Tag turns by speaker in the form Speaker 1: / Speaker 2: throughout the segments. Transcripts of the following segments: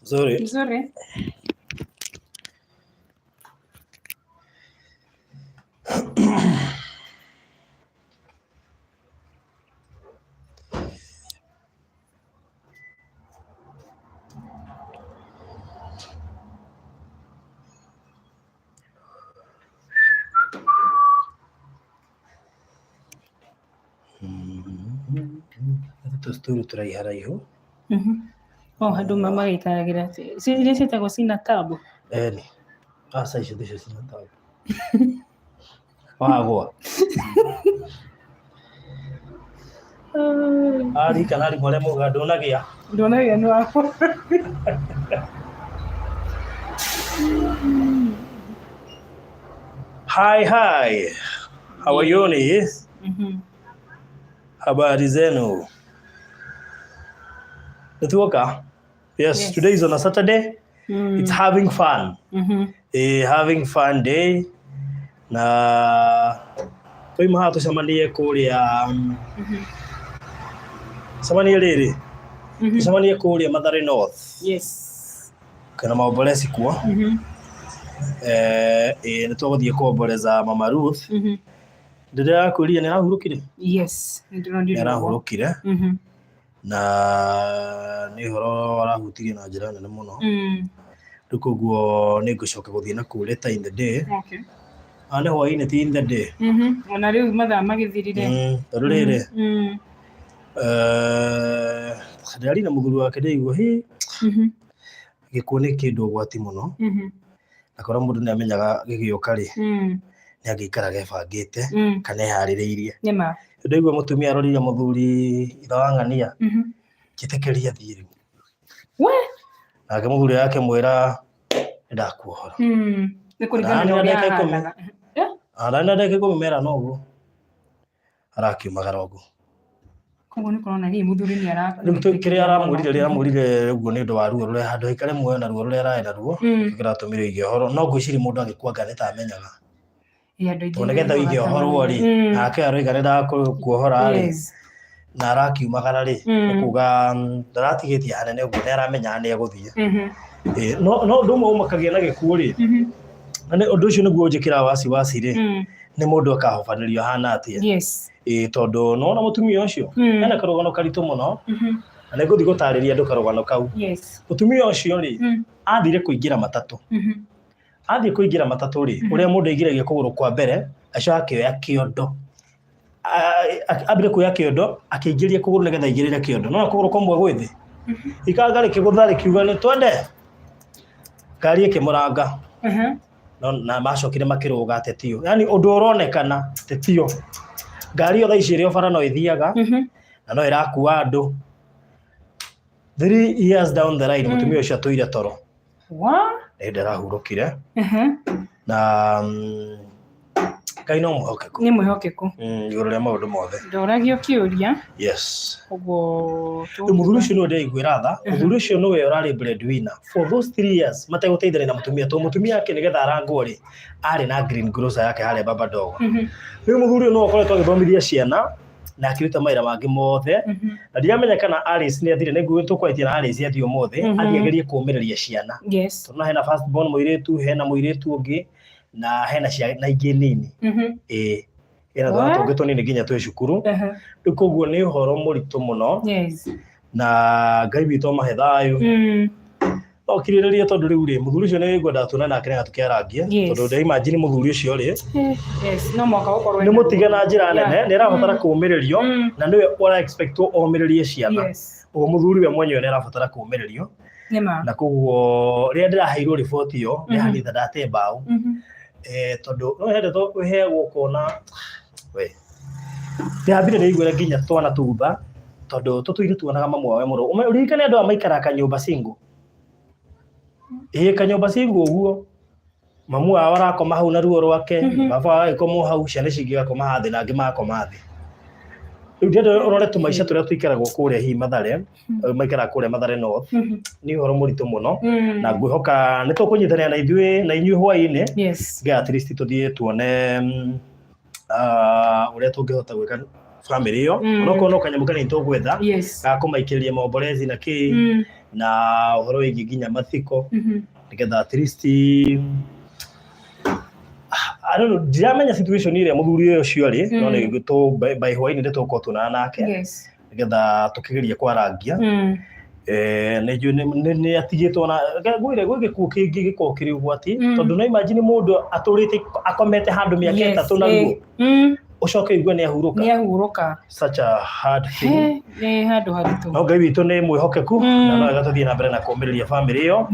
Speaker 1: Sorry.
Speaker 2: Nzuri.
Speaker 1: Tũsturu tũraiharaihu.
Speaker 2: O handũ magĩikaragĩra iria ciĩtagwo cina tabu.
Speaker 1: Eni. Aca icio ticio cina tabu. Wagwa. Ari kana arimũ arĩa maugaga ndũnagĩa.
Speaker 2: Ndũnagĩa nĩ wakwa.
Speaker 1: Hi, hi. How are you? Ni? Habari zenu. Nituoka. Yes,
Speaker 2: Yes.
Speaker 1: today is on a Saturday. It's having fun. A having fun day. Na twaima haha tucemanie kũrĩa cemanie rĩrĩ tucemanie kũrĩa Mathare North.
Speaker 2: Yes.
Speaker 1: Kana maombolezi kuo. Eh, ĩ nĩ tũgũthiĩ kuomboleza Mama Ruth. Ndĩrakwĩrire nĩ arahurũkire?
Speaker 2: Yes. Nĩ
Speaker 1: Nĩ arahurũkire na nĩ ũhoro arahutirie na njĩra nene mũno. Rĩu koguo nĩ ngũcoka gũthiĩ na kũu later in the day.
Speaker 2: Okay.
Speaker 1: Ah, nĩ hwaĩ-inĩ ti in the day.
Speaker 2: Ona rĩu mathaa magĩthirire.
Speaker 1: Tondũ rĩrĩ eh, ndĩrarĩ na mũthuri wake ndĩigua hi gĩkuũ nĩ kĩndũ ũgwati mũno na korwo mũndũ nĩ amenyaga gĩgĩũka rĩ nĩ angĩikaraga ebangĩte kana eharĩrĩirie.
Speaker 2: Nĩma.
Speaker 1: Ndaigua mũtumia arorire mũthuri ithe wa ng'ania njĩtĩkĩria thiĩ rĩu.
Speaker 2: We.
Speaker 1: Nake mũthuri akĩmwĩra nĩndakuohora.
Speaker 2: Nĩ kũringana na
Speaker 1: Arani na
Speaker 2: ũrĩa
Speaker 1: ndagĩka ikũmi.
Speaker 2: ahanaga. Eh?
Speaker 1: Arani na ndagĩka 10 mera noguo arakiumagara ũguo.
Speaker 2: Koguo nĩ kũrona hihi mũthuri nĩ ara
Speaker 1: Rĩu kĩrĩa aramwĩrire rĩrĩa aramwĩrire ũguo nĩ ũndũ wa ruo rũrĩa handũ haikare muoyo na ruo rũrĩa ararĩ naruo nĩkĩo kĩratũmire oige ũhoro no ngwĩciria mũndũ angĩkua anga nĩ ta amenyaga.
Speaker 2: Ĩ, andũ aingĩ
Speaker 1: Tondũ nĩgetha oige
Speaker 2: nĩmaiguaga
Speaker 1: ũhoro rĩ nake aroiga nĩ ndakuohora rĩ
Speaker 2: Yes.
Speaker 1: na arakiumagara rĩ nĩ kuga ndaratigĩtie hanene ũguo nĩ aramenyaga nĩ egũthiĩ. Ĩ, no no ũndũ ũmwe ũmakagia na gĩkuũ rĩ na nĩ ũndũ ũcio nĩguo ũnjĩkĩraga wasiwasi rĩ nĩ mũndũ akahobanĩrio ahana atĩa.
Speaker 2: Yes.
Speaker 1: Ĩ, tondũ nĩwona mũtumia ũcio ena karũgano karitũ mũno na nĩ ngũthiĩ gũtarĩria andũ karũgano kau.
Speaker 2: Yes.
Speaker 1: Mũtumia ũcio rĩ athire kũingĩra matatũ. Athiĩ kũingĩra matatũ rĩ ũrĩa mũndũ aingĩragia kũgũrũ kwa mbere acoka akĩoya kĩondo. Ambire kuoya kĩondo akĩingĩria kũgũrũ nĩgetha aigĩrĩre kĩondo. Nĩwona kũgũrũ kũmwe gwĩ thĩ. Ikanga rĩkĩgũtha rĩkiuga nĩ twende. Ngari ĩkĩmũranga. No, na macokire makĩrũga atĩ tio. Yaani ũndũ ũronekana atĩ tio. Ngari ĩyo thaa ici ĩrĩ o bara no ĩthiaga na no ĩrakua andũ. 3 years down the line mũtumia ũcio atũire toro.
Speaker 2: Wa?
Speaker 1: Nĩ hĩndĩ arahurũkire na Ngai no mwĩhokeku.
Speaker 2: Nĩ mwĩhokeku.
Speaker 1: Igũrũ rĩa maũndũ mothe.
Speaker 2: Ndoragio kĩũria.
Speaker 1: Yes.
Speaker 2: Ũguo
Speaker 1: Rĩu mũthuri ũcio nĩwe ndĩraiguĩra tha. Mũthuri ũcio nĩwe ũrarĩ breadwinner for those 3 years mategũteithania na mũtumia tondũ mũtumia wake nĩgetha arangwo rĩ arĩ na green grocer yake harĩa baba dogo. Rĩu mũthuri ũyũ nĩwe ũkoretwo agĩthomithia ciana na akĩruta mawĩra mangĩ mothe na ndiramenya kana Alice nĩ athire nĩguo tũkwarĩtie na Alice athiĩ ũmũthĩ athiĩ agerie kũũmĩrĩria ciana. Tondũ hena first born mũirĩtu hena mũirĩtu ũngĩ na hena ciana ingĩ nini. Ĩĩ ena twana tũngĩ tũnini nginya twĩ cukuru. Rĩu koguo nĩ ũhoro mũritũ mũno na Ngai witũ amahe thayũ. No kirĩrĩrie tondũ rĩu rĩ mũthuri ũcio nĩ ngwendaga tuonane nake nĩgetha tũkĩarangie tondũ ndĩra imagine mũthuri ũcio rĩ
Speaker 2: Yes, no mũhaka ũkorwo
Speaker 1: nĩ mũtige na njĩra nene nĩ arabatara kũũmĩrĩrio na nĩwe ũra expect omĩrĩrie ciana. Ũguo mũthuri we mwenyewe nĩ arabatara kũũmĩrĩrio
Speaker 2: Nĩma.
Speaker 1: na koguo rĩrĩa ndĩraheirwo riboti ĩyo nĩ hanitha ndate mbaũ tondũ no he ndeto ũheagwo ũkona we ndĩrambire ndĩiguĩra nginya twana tũu tha tondũ tũtũire tuonaga mamu wao e mũrũaru. Ũririkane andũ aya maikaraga kanyũmba single. Ĩĩ kanyũmba single ũguo mamu wao arakoma hau na ruo rwake baba wao agĩkoma hau ciana ici ingĩ igakoma haha thĩ na angĩ magakoma thĩ. Rĩu ndĩrenda ũrore tũmaica tũrĩa tũikaragwo kũrĩa hihi Mathare maikaraga kũrĩa Mathare North nĩ ũhoro mũritũ mũno na ngwĩhoka nĩ tũkũnyitanĩra na ithuĩ na inyuĩ hwaĩ-inĩ
Speaker 2: Yes.
Speaker 1: nĩgetha at least tũthiĩ tuone ũrĩa tũngĩhota gwĩka Family ĩyo, onokorwo no kanyamũ kanini tũgwetha ga kũmaikĩrĩria maombolezi na kĩ na ũhoro wĩgiĩ nginya mathiko, nĩgetha at least, I don't know, ndiramenya situation ĩrĩa mũthuri ũyũ ũcio arĩ, no nĩ by hwainĩ nĩ tũgũkorwo tuonana nake nĩgetha tũkĩgerie kwarangia. Nĩ njũĩ nĩ atigĩtwo na ngwĩre gwĩ gĩkuũ kĩngĩ gĩkoragwo kĩrĩ ũgwati, tondũ no imagine mũndũ atũrĩte akomete handũ mĩaka 3 naruo, ũcoke ũigue nĩ ahurũka.
Speaker 2: Nĩ ahurũka.
Speaker 1: Such a hard thing.
Speaker 2: He, nĩ handũ haritũ.
Speaker 1: No Ngai witũ nĩ mwĩhokeku, na no wega tũthiĩ na mbere na kũũmĩrĩria family ĩyo,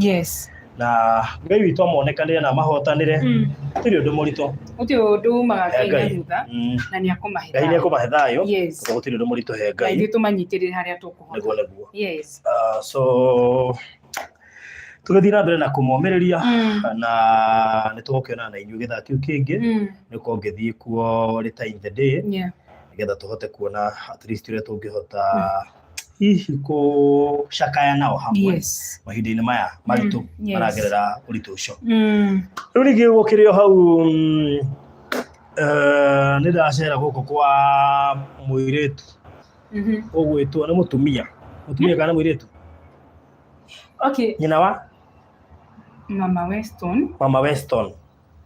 Speaker 1: na Ngai witũ amonekanĩre na amahotanĩre. Gũtirĩ ũndũ mũritũ
Speaker 2: Gũtirĩ ũndũ umaga
Speaker 1: he
Speaker 2: Ngai na
Speaker 1: Ngai.
Speaker 2: thutha, na nĩ akũmahe
Speaker 1: Ngai nĩ
Speaker 2: thayũ.
Speaker 1: ekũmahe thayũ, tondũ gũtirĩ ũndũ mũritũ he
Speaker 2: Na
Speaker 1: Ngai.
Speaker 2: ithuĩ tũmanyitĩrĩre harĩa tũkũhota.
Speaker 1: Nĩguo, nĩguo. So tũgĩthiĩ na mbere na kũmomĩrĩria, na nĩ tũgũkĩonana na inyuĩ gĩthaa kĩu kĩngĩ, nĩ ũkorwo ngĩthiĩ kuo later in the day, nĩgetha tũhote kuona at least ũrĩa tũngĩhota hihi kũcakaya nao hamwe mahinda-inĩ maya maritũ maragerera ũritũ ũcio. Rĩu ningĩ gũkĩrĩ o hau, nĩ ndacera gũkũ kwa mũirĩtu ũgwĩtwo nĩ mũtumia, mũtumia kana mũirĩtu?
Speaker 2: Okay.
Speaker 1: Nyina wa
Speaker 2: Mama Weston.
Speaker 1: Mama Weston.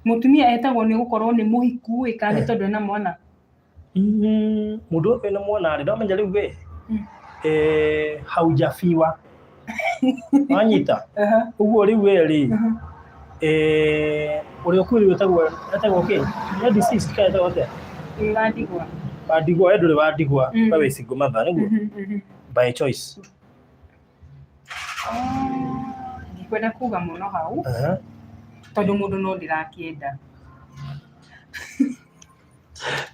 Speaker 2: Mũtumia etagwo nĩ gũkorwo nĩ mũhiku ĩ, kana nĩ tondũ ena mwana?
Speaker 1: Mũndũ ũyũ wĩna mwana rĩ, ndamenya rĩu we haujafiwa, wanyita? Ũguo rĩu we rĩ, ũrĩa ũkuĩrĩirwo etagwo kĩ? Nĩ deceased kana etagwo atĩa?
Speaker 2: Nĩ wa ndigwa.
Speaker 1: Wa ndigwa, we ndũrĩ wa ndigwa, we wĩ single mother, nĩguo?
Speaker 2: Mhm.
Speaker 1: By choice.
Speaker 2: Ah, ndikwenda kuga mũno hau, tondũ mũndũ no ndĩrakĩenda.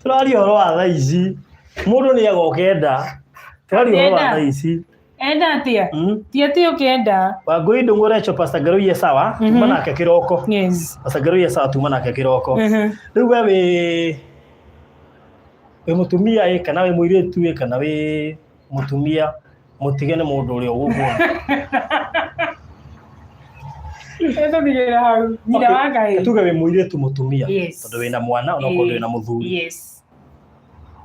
Speaker 1: Tũraria ũhoro wa thaa ici, mũndũ nĩ agoka enda, tũraria ũhoro wa
Speaker 2: Enda.
Speaker 1: thaa ici.
Speaker 2: Enda atĩa? Ti atĩ ũkĩenda.
Speaker 1: Wangũi Ndung'u Recho, Pastor Ngaruiya sawa, tuma nake kĩroko. Pastor Ngaruiya sawa, tuma nake kĩroko. Rĩu we wĩ mũtumia ĩ, kana wĩ mũirĩtu ĩ, kana wĩ mũtumia mũtige nĩ mũndũ ũrĩa ũgũkũ.
Speaker 2: Tũtigĩre hau. Nyina wa Ngai.
Speaker 1: Tuge wĩ mũirĩtu mũtumia, tondũ wĩna mwana onokorwo ndũrĩ na mũthuri.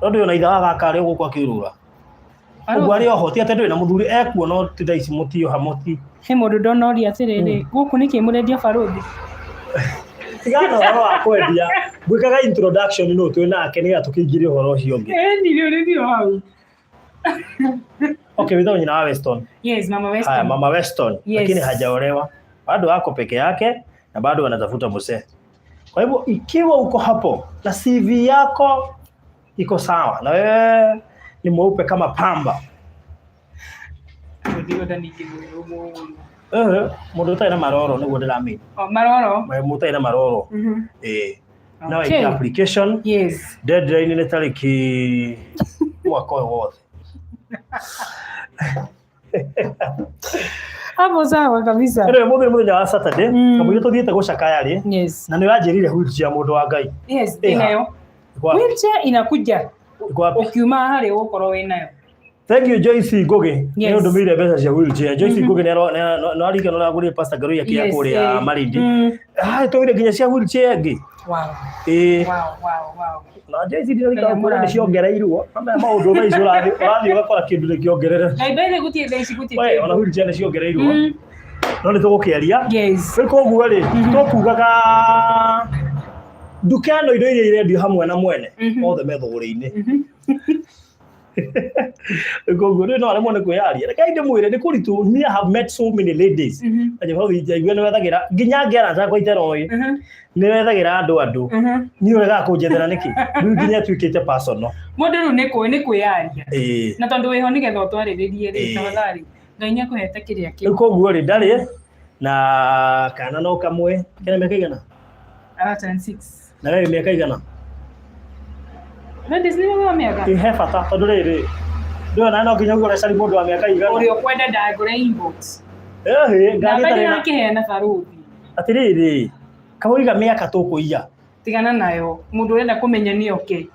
Speaker 1: No ndũrĩ ona ithe wa gaka arĩ gũkũ akĩũrũra. Ũguo arĩ oho, ti atĩ ndũrĩ na mũthuri ekuo, no ti thaa ici mũtioha mũti.
Speaker 2: He mũndũ ndonoria atĩrĩrĩ, gũkũ nĩkĩ mũrendia barũthi?
Speaker 1: Tigana na ũhoro wa kwendia, ngwĩkaga introduction nũ twĩ nake nĩgetha tũkĩingĩrie ũhoro ũcio ũngĩ.
Speaker 2: Ĩni rĩu rĩthiĩ hau.
Speaker 1: Okay, without nyina wa Weston.
Speaker 2: Yes, Mama Weston.
Speaker 1: Haya, Mama Weston. Lakini hajaolewa. Bado ako peke yake na bado anatafuta mzee. Kwa hivyo ikiwa uko hapo na CV yako iko sawa na wewe ni mweupe kama pamba.
Speaker 2: Ndirona ningĩ mũndũ mũũru.
Speaker 1: Mũndũ ũtarĩ na maroro nĩguo ndĩramenya.
Speaker 2: Oh, maroro.
Speaker 1: Mũndũ ũtarĩ na maroro. No ĩke application. Deadline nĩ tarĩki mwaka ũyũ wothe.
Speaker 2: Hapo sawa kabisa.
Speaker 1: Anyway, mũthĩ nĩ mũthenya wa Saturday, kamũira tũthiĩte gũcakaya rĩ, na nĩ ũranjĩrire wheelchair, mũndũ wa Ngai.
Speaker 2: Yes, ndĩnayo.
Speaker 1: Iko wapi?
Speaker 2: Wheelchair inakuja.
Speaker 1: Iko wapi?
Speaker 2: Ũkiuma harĩ ũgũkorwo wĩnayo.
Speaker 1: Thank you, Joyce Ngugi. Nĩ ũndũmĩire mbeca cia wheelchair. Joyce Ngugi nĩ arigana ũragũrire Pastor Ngaruiya kĩa kũrĩa Malindi. Ah, tũgire nginya cia wheelchair ĩngĩ. Na Joyce ndirarikana kũrĩa nĩ ciongereirwo. Amaya maũndũ thaa ici ũrathiĩ ũgakora kĩndũ nĩ kĩongerere.
Speaker 2: Na ibere gũtirĩ thaa ici gũtirĩ.
Speaker 1: We, ona wheelchair nĩ ciongereirwo. No nĩ tũgũkĩaria. Rĩu koguo rĩ, tũkugaga nduka ĩno indo iria irendio hamwe na mwene othe me thũgũrĩ-inĩ. Koguo rĩu no aremwo nĩ kwĩyaria. Reke ndĩmwĩre nĩ kũritũ. Me, I have met so many ladies. Anjĩra njaigua nĩ wethagĩra nginya ngera jakwa iteroĩ, nĩ wethagĩra andũ. Niĩ ũregaga kũnjethera nĩkĩ? Rĩu nginya ĩtuĩkĩte personal.
Speaker 2: Mũndũ rĩu nĩ kwĩyaria. Na tondũ wĩho nĩgetha ũtwarĩrĩrie rĩ, tafadhali Ngai nĩ akũhete kĩrĩa kĩu.
Speaker 1: Rĩu koguo rĩ, ndarĩ na kana no kamwe kena mĩaka igana?
Speaker 2: Ara turn 6.
Speaker 1: Na wewe mĩaka igana?
Speaker 2: Ladies, nĩ wa mĩaka?
Speaker 1: Ĩ, he bata tondũ rĩrĩ ndũrona no nginya ũguo ũrecari mũndũ wa mĩaka igana.
Speaker 2: Ũrĩa ũkwenda ndangũre inbox.
Speaker 1: Ĩhĩ, ngari
Speaker 2: Namba
Speaker 1: ĩtarĩ na
Speaker 2: ndĩrakĩheana barũthi.
Speaker 1: Atĩrĩrĩ, kamũiga mĩaka tũkũiya.
Speaker 2: Tigana nayo, mũndũ ũrenda kũmenya nĩ oke.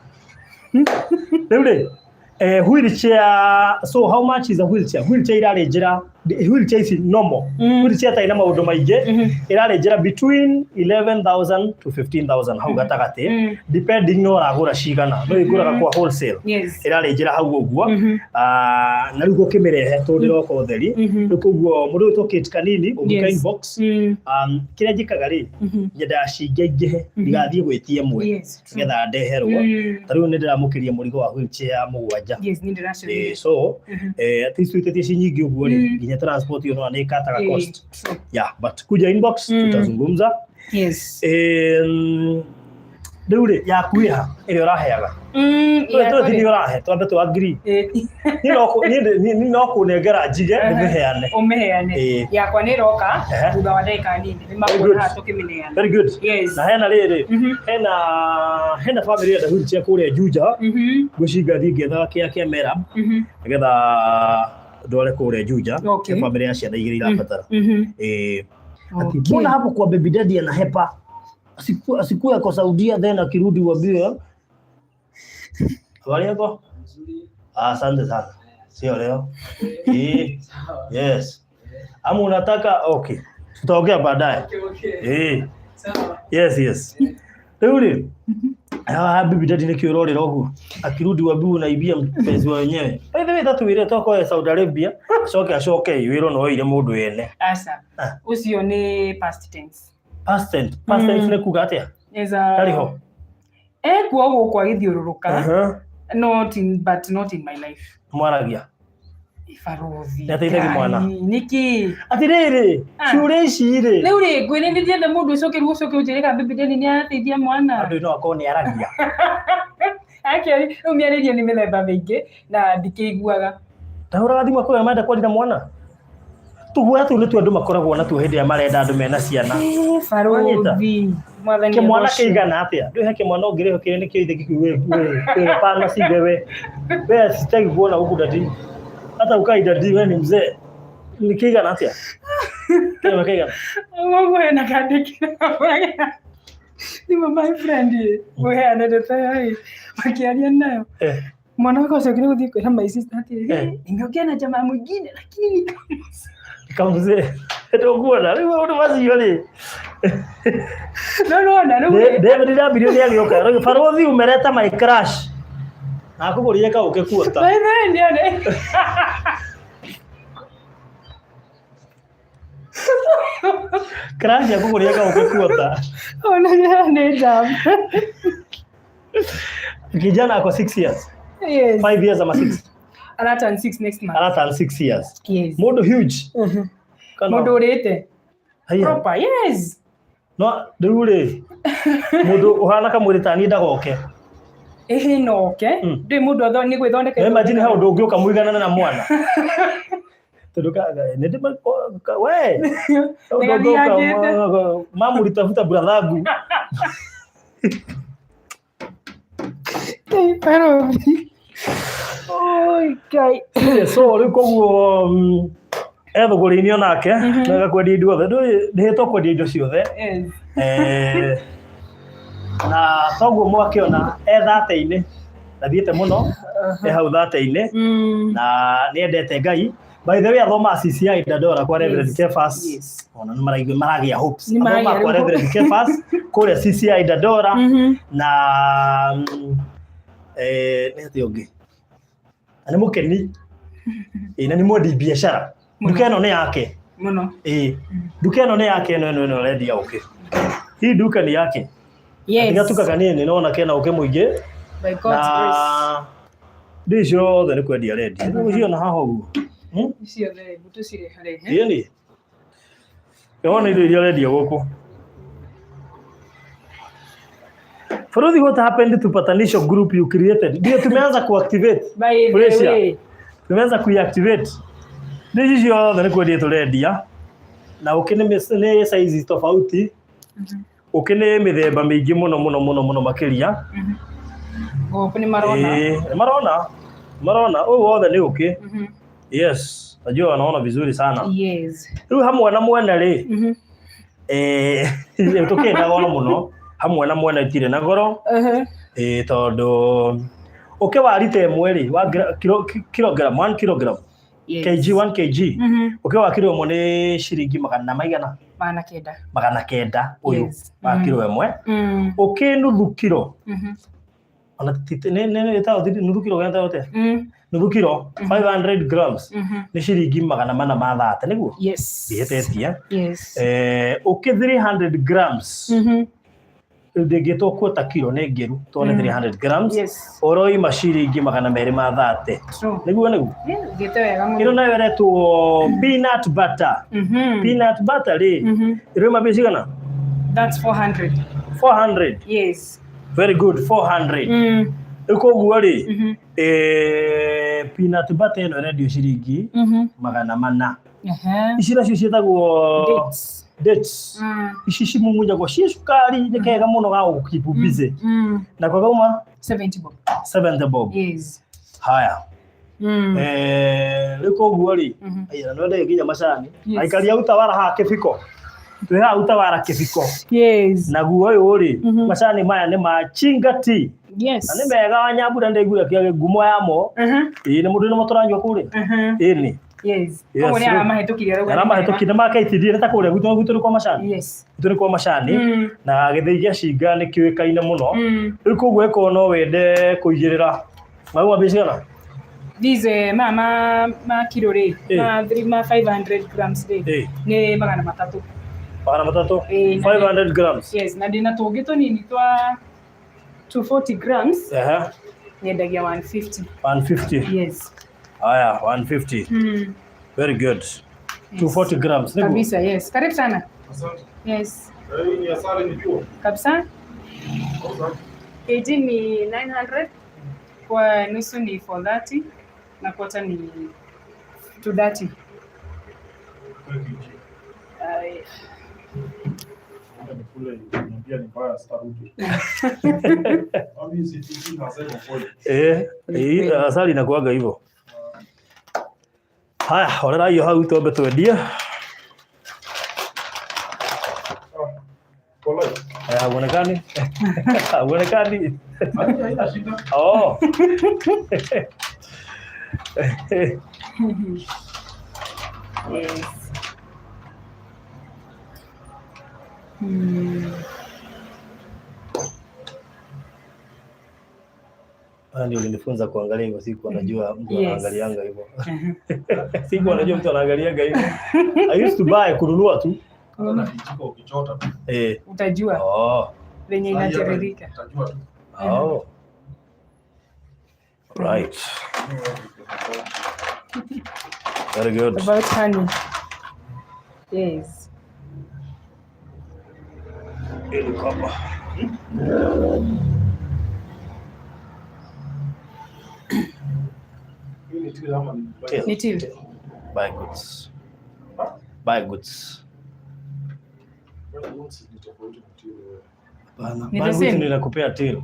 Speaker 1: Rĩu rĩ, wheelchair, so how much is a wheelchair? Wheelchair irarĩ njĩra Wheelchair ici normal wheelchair ĩtarĩ na maũndũ maingĩ ĩrarĩ njĩra between 11,000 to 15,000 hau gatagatĩ, depending no ũragũra cigana, no ĩgũraga kwa wholesale. Ĩrarĩ njĩra hau ũguo. Ah, na rĩu gũkĩmĩrehe tondũ ndĩroka ũtheri. Rĩu koguo mũndũ ũyũ tũkĩti kanini ũngĩka
Speaker 2: Yes.
Speaker 1: inbox. Kĩrĩa njĩkaga rĩ, nyendaga cingaingĩhe ndigathiĩ gwĩtia ĩmwe nĩgetha ndeherwo. Ta rĩu nĩ ndĩramũkĩria mũrigo wa wheelchair mũgwanja.
Speaker 2: Yes, nĩ ndĩracionire.
Speaker 1: So at least twĩtĩtie ci nyingĩ ũguo rĩ, nginya transport ĩyo nona nĩ ĩkataga cost.
Speaker 2: True.
Speaker 1: Yeah, but kuja inbox, tutazungumza. Rĩu rĩ, yaku ĩha ĩrĩa ũraheaga?
Speaker 2: Yakwa
Speaker 1: Tũthi
Speaker 2: rĩ-
Speaker 1: nĩ ũrahe twambe tũ agree. Niĩ no kũnengera njige ndĩmĩheane.
Speaker 2: Ũmĩheane. Yakwa nĩ ĩroka thutha wa ndagĩka nini, nĩ
Speaker 1: Very
Speaker 2: makuona
Speaker 1: good.
Speaker 2: haha tũkĩmĩneana.
Speaker 1: Very good.
Speaker 2: Yes.
Speaker 1: Na hena rĩrĩ, hena family ĩrenda wheelchair kũrĩa Juja. Ngwĩciria ngathiĩ ngĩethaga kĩa kĩa Merab nĩgetha ndware kũrĩa Juja. Kĩa family ya ciana igĩrĩ irabatara. Ati mbona hapo kwa baby daddy anahepa, asikue ako Saudia, then akirudi uambiwe habari yako. Ah, asante sana, sio leo. Yes, ama unataka? Okay, tutaongea baadaye. Yes. Rĩu rĩ, ah, bibi daddy nĩkĩ ũrorĩra ũguo? Akirudi uambiwe unaibia mpenzi wa wenyewe. By the way, tatwĩre tokoe Saudi Arabia, acoke acoke wĩrwo no oire mũndũ ene.
Speaker 2: Aca.
Speaker 1: Ah.
Speaker 2: Ũcio nĩ past tense.
Speaker 1: Past tense. Past tense nĩ kuga atĩa?
Speaker 2: Is a
Speaker 1: Ndarĩ ho.
Speaker 2: Ekuo gũkũ agĩthiũrũrũka. Not in, but not in my life.
Speaker 1: Mwaragia.
Speaker 2: Barothi.
Speaker 1: Nĩateithagia mwana.
Speaker 2: Ngai, nĩkĩ?
Speaker 1: Atĩrĩrĩ,
Speaker 2: Ah.
Speaker 1: ciũria ici rĩ,
Speaker 2: Rĩu rĩ, ngwĩre nĩ ndienda mũndũ ũcoke rĩu ũcoke ũnjĩre kana baby daddy nĩ arateithia mwana.
Speaker 1: Andũ no akorwo nĩ aragia.
Speaker 2: Actually, rĩu mĩarĩrio nĩ mĩthemba mĩingĩ na ndikĩiguaga.
Speaker 1: Ndahũraga thimũ akwĩra marenda kwaria na mwana. Tũguoya tũu nĩtuo andũ makoragwo natuo hĩndĩ ĩrĩa marenda andũ mena ciana.
Speaker 2: Barothi. Mwathani
Speaker 1: Kĩmwana
Speaker 2: agocwo.
Speaker 1: kĩigana atĩa? Ndũĩ he kĩmwana ũngĩrĩho kĩrĩa nĩkĩo ithe gĩkĩ we pana si wewe. Wewe sitaki kuona huku daddy. Hata ukai daddy, wewe ni mzee. Ni kĩigana atĩa? Kĩmwana kĩigana.
Speaker 2: Ũguo hena kandĩkĩra. Thimũ my friend ũheane ndeto ĩyo ĩ makĩaria nayo. Mwana wakwa acokire gũthiĩ kwĩra my sister atĩrĩrĩ, nimeongea na jamaa mwingine lakini ni
Speaker 1: Kamzee. Ndũkuona rĩu maũndũ macio rĩ.
Speaker 2: No nona rĩu rĩ,
Speaker 1: David ndambirio nĩ agĩũka. Rĩu Barothi umeleta my crush. Na akũgũrire kaũkĩ kuota.
Speaker 2: By the way, nĩone.
Speaker 1: Crush akũgũrire kaũkĩ kuota.
Speaker 2: Ona nĩ njamba.
Speaker 1: Kijana ako 6 years.
Speaker 2: Yes.
Speaker 1: 5 years ama 6.
Speaker 2: Ara turn 6 next month.
Speaker 1: Ara turn 6 years.
Speaker 2: Yes.
Speaker 1: Mũndũ huge. Kana-
Speaker 2: Mũndũ ũrĩte.
Speaker 1: Haiya.
Speaker 2: Proper, yes.
Speaker 1: No rĩu rĩ, mũndũ ũhana kamwĩrĩ ta niĩ ndagoke.
Speaker 2: Ĩhĩ no oke. Ndũĩ mũndũ nĩ gwĩthondeka.
Speaker 1: Na imagine hau ndũngĩũka mũiganane na mwana. Tondũ nĩ ndĩ we. Hau ndũngĩũka
Speaker 2: Nĩgathiangĩte.
Speaker 1: Mamulitafuta brathangu.
Speaker 2: Barothi. Oi, Ngai.
Speaker 1: So rĩu koguo e thũgũrĩ-inĩ onake nĩwega kwendia indo othe. Ndũĩ ndĩhĩtwo kwendia indo ciothe.
Speaker 2: Yes.
Speaker 1: Na toguo mwakĩona e thate-inĩ, ndathiĩte mũno, e hau thate-inĩ, na nĩ endete Ngai. By the way, athomaga CCI Dandora kwa Reverend Kefas. Ona nĩ maraigua maragĩa hopes.
Speaker 2: Nĩ maragĩa
Speaker 1: Athomaga kwa
Speaker 2: rĩu.
Speaker 1: Reverend Kefas kũrĩa CCI Dandora. Na nĩ atĩa ũngĩ? Na nĩ mũkeni. Na nĩ mwendi biacara.
Speaker 2: Mũno.
Speaker 1: Nduka ĩno nĩ yake.
Speaker 2: Mũno.
Speaker 1: Nduka ĩno nĩ yake, ĩno ĩrendia ũkĩ. Hii nduka ni yake.
Speaker 2: Yes.
Speaker 1: Gatuka kanini nona kena ũkĩ mũingĩ.
Speaker 2: By God's grace.
Speaker 1: Na ndĩ ciothe nĩ kwendia arendia. Rĩu ũciona haha ũguo.
Speaker 2: Ciothe tũcireharehe.
Speaker 1: Ĩni. Wona indo iria ũrendia gũkũ. Faruthi, what happened to patanisho group you created? Ndio tumeanza kuactivate.
Speaker 2: By the
Speaker 1: Pressure.
Speaker 2: way.
Speaker 1: Tumeanza kuiactivate. Nĩ ici ciothe nĩ kwendia tũrendia. Na ũkĩ nĩ size tofauti. Ũkĩ nĩ mĩthemba mĩingĩ mũno mũno mũno mũno makĩria.
Speaker 2: Gũkũ nĩ marona.
Speaker 1: Ĩĩ, nĩ marona. Marona ũyũ wothe nĩ ũkĩ. Yes, najua wanaona vizuri sana.
Speaker 2: Yes.
Speaker 1: Rĩu hamwe na mwene rĩ, tũkĩrĩ na goro mũno, hamwe na mwene itirĩ na goro. Tondũ ũkĩ wa rita ĩmwe rĩ, wa kilogram, 1 kilogram.
Speaker 2: Yes.
Speaker 1: Kg, 1 kg. Ũkĩ wa kiro ĩmwe nĩ ciringi magana maigana?
Speaker 2: 900.
Speaker 1: 900 ũyũ wa kiro ĩmwe. Ũkĩ nuthu kiro. Ona nĩ ĩtagwo nuthu kiro kana ĩtagwo atĩa? Nuthu kiro, 500 grams, nĩ ciringi 430, nĩguo?
Speaker 2: Yes.
Speaker 1: Ndihĩtĩtie.
Speaker 2: Yes.
Speaker 1: Ũkĩ 300 grams. Rĩu ndĩngĩtwo quarter kiro, nĩ ngĩru tondũ nĩ 300 grams. Ũroima ciringi 230.
Speaker 2: True.
Speaker 1: Nĩguo, nĩguo.
Speaker 2: Yeah, ũthiĩte wega mũno.
Speaker 1: Ĩno nayo ĩretwo peanut butter. Peanut butter rĩ, ĩroima mbia cigana?
Speaker 2: That's 400.
Speaker 1: 400.
Speaker 2: Yes.
Speaker 1: Very good, 400. Rĩu koguo rĩ, peanut butter ĩno ĩrendio ciringi 400. Ici nacio ciĩtagwo
Speaker 2: Dates.
Speaker 1: Dates. Ici cimumunyagwo ciĩ cukari, nĩ kega mũno ga gũkeep busy. Nako kauma?
Speaker 2: 70 bob.
Speaker 1: 70 bob.
Speaker 2: Yes.
Speaker 1: Haya. Rĩu koguo rĩ, aya no ndege nginya macani. Aikari a Utawala haha Kĩbiko. Twĩ haha Utawala Kĩbiko. Naguo ũyũ rĩ, macani maya nĩ ma Chinga Tea. Na nĩ mega wa Nyambura, ndaiguire kĩa ngumo yamo. Ĩĩ, nĩ mũndũ nĩmo tũranyua kũrĩa. Ĩni. Yes,
Speaker 2: Koguo nĩ
Speaker 1: rĩu.
Speaker 2: aramahĩtũkirie rĩu.
Speaker 1: Aramahĩtũkirie nĩ ma KTDA, nĩ ta kũrĩa gwitũ, gwitũ nĩ kwa macani. Gwitũ nĩ kwa macani. Na gĩthĩi gĩa Cinga nĩ kĩũĩkaine mũno. Rĩu koguo ĩkorwo no wende kũigĩrĩra. Mauma mbia cigana?
Speaker 2: These ma kiro rĩ, ma 3, ma 500 grams rĩ, nĩ 300.
Speaker 1: 300.
Speaker 2: Ĩĩ,
Speaker 1: 500 grams.
Speaker 2: Yes, na ndĩna tũngĩ tũnini twa 240 grams, nyendagia 150.
Speaker 1: 150.
Speaker 2: Yes.
Speaker 1: Haya, 150. Very good. 240 grams. Nĩguo?
Speaker 2: Kabisa, yes. Karibu sana.
Speaker 3: Asante.
Speaker 2: Yes.
Speaker 3: Hii ni asali ni pure.
Speaker 2: Kabisa.
Speaker 3: Asante.
Speaker 2: KG ni 900, kwa nusu ni 430 na quarter ni 230.
Speaker 3: Thank you. Nikule niambia ni mbaya, sitarudi. Mimi sitiki, nasema kweli.
Speaker 1: Eh, hii asali inakuwaga hivyo. Haya, horera hiyo hau twambe twendie.
Speaker 3: Ah. Pole.
Speaker 1: Eh, hauonekani? Hauonekani?
Speaker 3: Haina shida.
Speaker 1: Oh.
Speaker 2: Yes.
Speaker 1: Ah, ndio ulinifunza kuangalia hivyo, sikuwa najua mtu anaangalianga hivyo. Sikuwa najua mtu anaangalianga hivyo. I used to buy, kununua tu.
Speaker 3: Hata na kijiko ukichota tu.
Speaker 2: Utajua venye
Speaker 3: Sasa hata
Speaker 2: inatiririka.
Speaker 3: utajua tu.
Speaker 1: Oh. Right. Very good.
Speaker 2: About honey. Yes.
Speaker 1: Ili kwamba.
Speaker 3: Hii ni till ama ni
Speaker 1: Till.
Speaker 2: Ni till.
Speaker 1: Buy goods. Buy goods.
Speaker 3: Buy goods ni tofauti na till wewe.
Speaker 1: Hapana.
Speaker 2: Ni
Speaker 1: Buy
Speaker 2: the
Speaker 1: goods
Speaker 2: same.
Speaker 1: ndio inakupea till.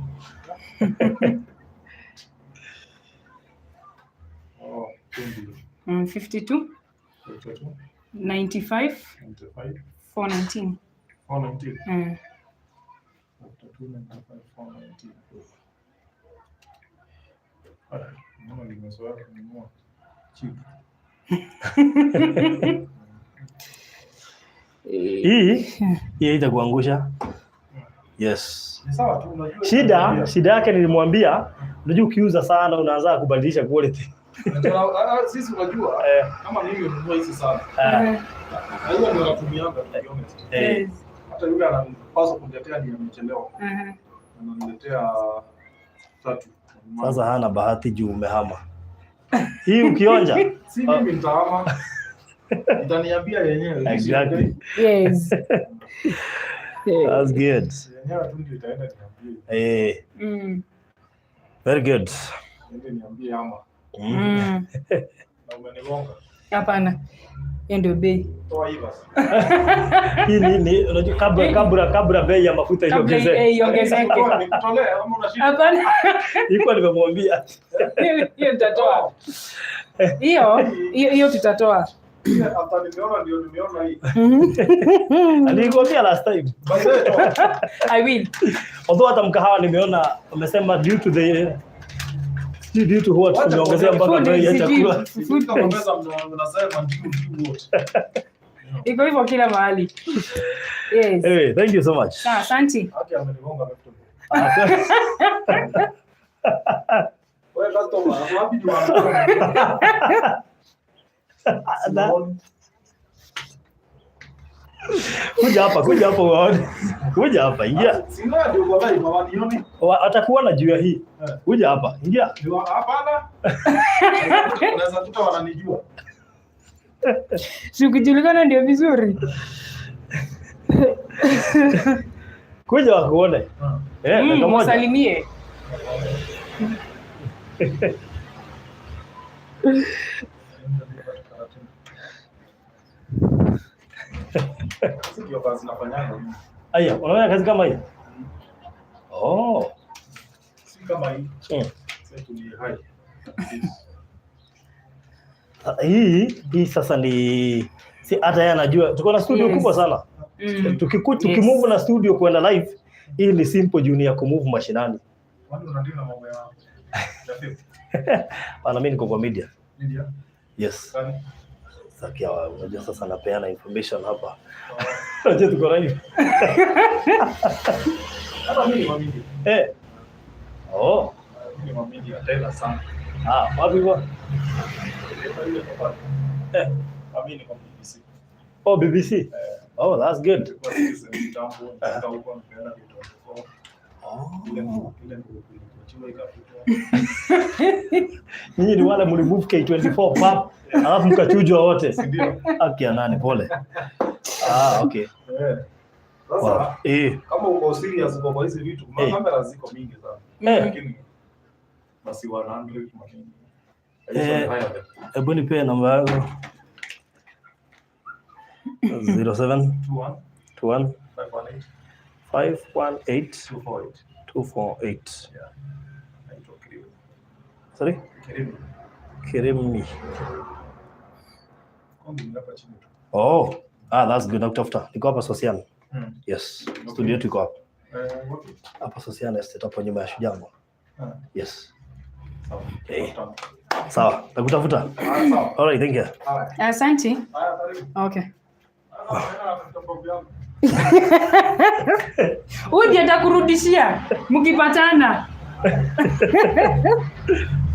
Speaker 3: Oh, till ndio.
Speaker 2: 52,
Speaker 3: 52,
Speaker 2: 95,
Speaker 3: 95,
Speaker 2: 419.
Speaker 3: 419. 52, 95, 419. Ah, mbona nimezoea kununua cheap.
Speaker 1: Hii itakuangusha. Yes.
Speaker 3: Ni sawa tu, unajua.
Speaker 1: Shida yake nilimwambia, unajua ukiuza sana unaanza kubadilisha quality.
Speaker 3: Ah, ah, sisi unajua kama mimi hununua hizi sana. Na hiyo ndio natumianga, to be honest. Hata yule ananipaswa kuniletea ndiye amechelewa. Ananiletea tatu.
Speaker 1: Sasa hana bahati juu umehama. Hii ukionja.
Speaker 3: Si mimi nitahama. Itaniambia yenyewe.
Speaker 1: Exactly. That's good.
Speaker 3: Yenyewe tu ndio itaenda niambie.
Speaker 1: Very good.
Speaker 3: Niende niambie ama. Na umenigonga.
Speaker 2: Hapana. Hiyo ndio bei.
Speaker 3: Toa hii basi.
Speaker 1: Hii ni unajua kabla bei ya mafuta
Speaker 2: Kabla
Speaker 1: iongezeke.
Speaker 2: iongezeke.
Speaker 3: Nikutolee ama una shida?
Speaker 2: Hapana.
Speaker 1: Ilikuwa nimemwambia.
Speaker 2: Hiyo nitatoa. Hiyo tutatoa.
Speaker 3: After nimeona ndio nimeona hii.
Speaker 1: Nilikwambia last time.
Speaker 3: By the way, toa.
Speaker 2: I will.
Speaker 1: Although hata mkahawa nimeona wamesema due to the Sijui due to what
Speaker 3: Wacha
Speaker 1: tumeongezea mpaka
Speaker 2: Food
Speaker 1: bei ya
Speaker 2: is
Speaker 1: chakula.
Speaker 2: cheap. Food
Speaker 3: Ikifika kwa
Speaker 2: price.
Speaker 3: meza mnasema ndio wote.
Speaker 2: Iko hivyo kila mahali. Yes.
Speaker 1: Anyway, thank you so much.
Speaker 2: Sawa, asante.
Speaker 3: Haki amenigonga mtu. Wewe customer, wapi ni wapi?
Speaker 1: Kuja hapa, kuja hapa uwaone. Kuja hapa, ingia.
Speaker 3: Sina ndio kwa live hawanioni.
Speaker 1: Watakuona juu ya hii. Kuja hapa, ingia.
Speaker 3: Ndio hapana. Unaweza kuta wananijua.
Speaker 2: Si ukijulikana ndio vizuri.
Speaker 1: Kuja wakuone. Eh, dakika moja.
Speaker 2: Wasalimie.
Speaker 3: Sisi ndio kazi nafanyanga mimi.
Speaker 1: Aya, unafanya kazi kama hii? Oh.
Speaker 3: Si kama hii. Sasa ni hai.
Speaker 1: Hii sasa ni si hata yeye anajua. Tuko na studio kubwa sana. Tukimove na studio kwenda live, hii ni simple juu ni ya kumove mashinani.
Speaker 3: Kwani unadili na mambo ya film?
Speaker 1: Bana, mimi niko kwa media.
Speaker 3: Media?
Speaker 1: Yes.
Speaker 3: Gani?
Speaker 1: Sasa unajua sasa napeana information hapa. Unajua tuko live.
Speaker 3: Hata mimi ni wa media.
Speaker 1: Eh. Oh.
Speaker 3: Mimi ni wa media tena sana.
Speaker 1: Ah, wapi kwa? Eh.
Speaker 3: Mimi ni kwa BBC.
Speaker 1: Oh, BBC. Oh, that's good.
Speaker 3: Nilikuwa Citizen kitambo, nikaenda huko nikaenda K24.
Speaker 1: Oh.
Speaker 3: Ile ile ilikuachiwa ikafutwa.
Speaker 1: Nyinyi ni wale mlimove K24 pap, alafu mkachujwa wote.
Speaker 3: Si ndio?
Speaker 1: Haki ya nani, pole. Ah, okay.
Speaker 3: Eh. Sasa
Speaker 1: Wow. Eh.
Speaker 3: kama uko serious uko kwa hizi vitu,
Speaker 1: Eh.
Speaker 3: kamera ziko mingi sana.
Speaker 1: Eh.
Speaker 3: Lakini basi 100 manini.
Speaker 1: Eh. Hebu nipe namba yako. 07
Speaker 3: 21
Speaker 1: 21
Speaker 3: 518
Speaker 1: 518
Speaker 3: 248.
Speaker 1: 248.
Speaker 3: Yeah. Naitwa Kirimi.
Speaker 1: Sorry?
Speaker 3: Kirimi.
Speaker 1: Kirimi.
Speaker 3: Kwangu ni hapa chini tu.
Speaker 1: Oh. Ah, that's good. Nakutafuta. Niko hapa Sosian. Yes. Studio yetu iko hapa.
Speaker 3: Eh, wapi?
Speaker 1: Hapa Sosian Estate hapo nyuma ya Shujango.
Speaker 3: Ah,
Speaker 1: Yes.
Speaker 3: sawa.
Speaker 1: Eh. Sawa. Nakutafuta.
Speaker 3: Ah, sawa.
Speaker 1: All right, thank you.
Speaker 3: Haya.
Speaker 2: Asante.
Speaker 3: Haya, karibu.
Speaker 2: Okay.
Speaker 3: Ah, natafuta babu yangu.
Speaker 2: Uje atakurudishia mkipatana.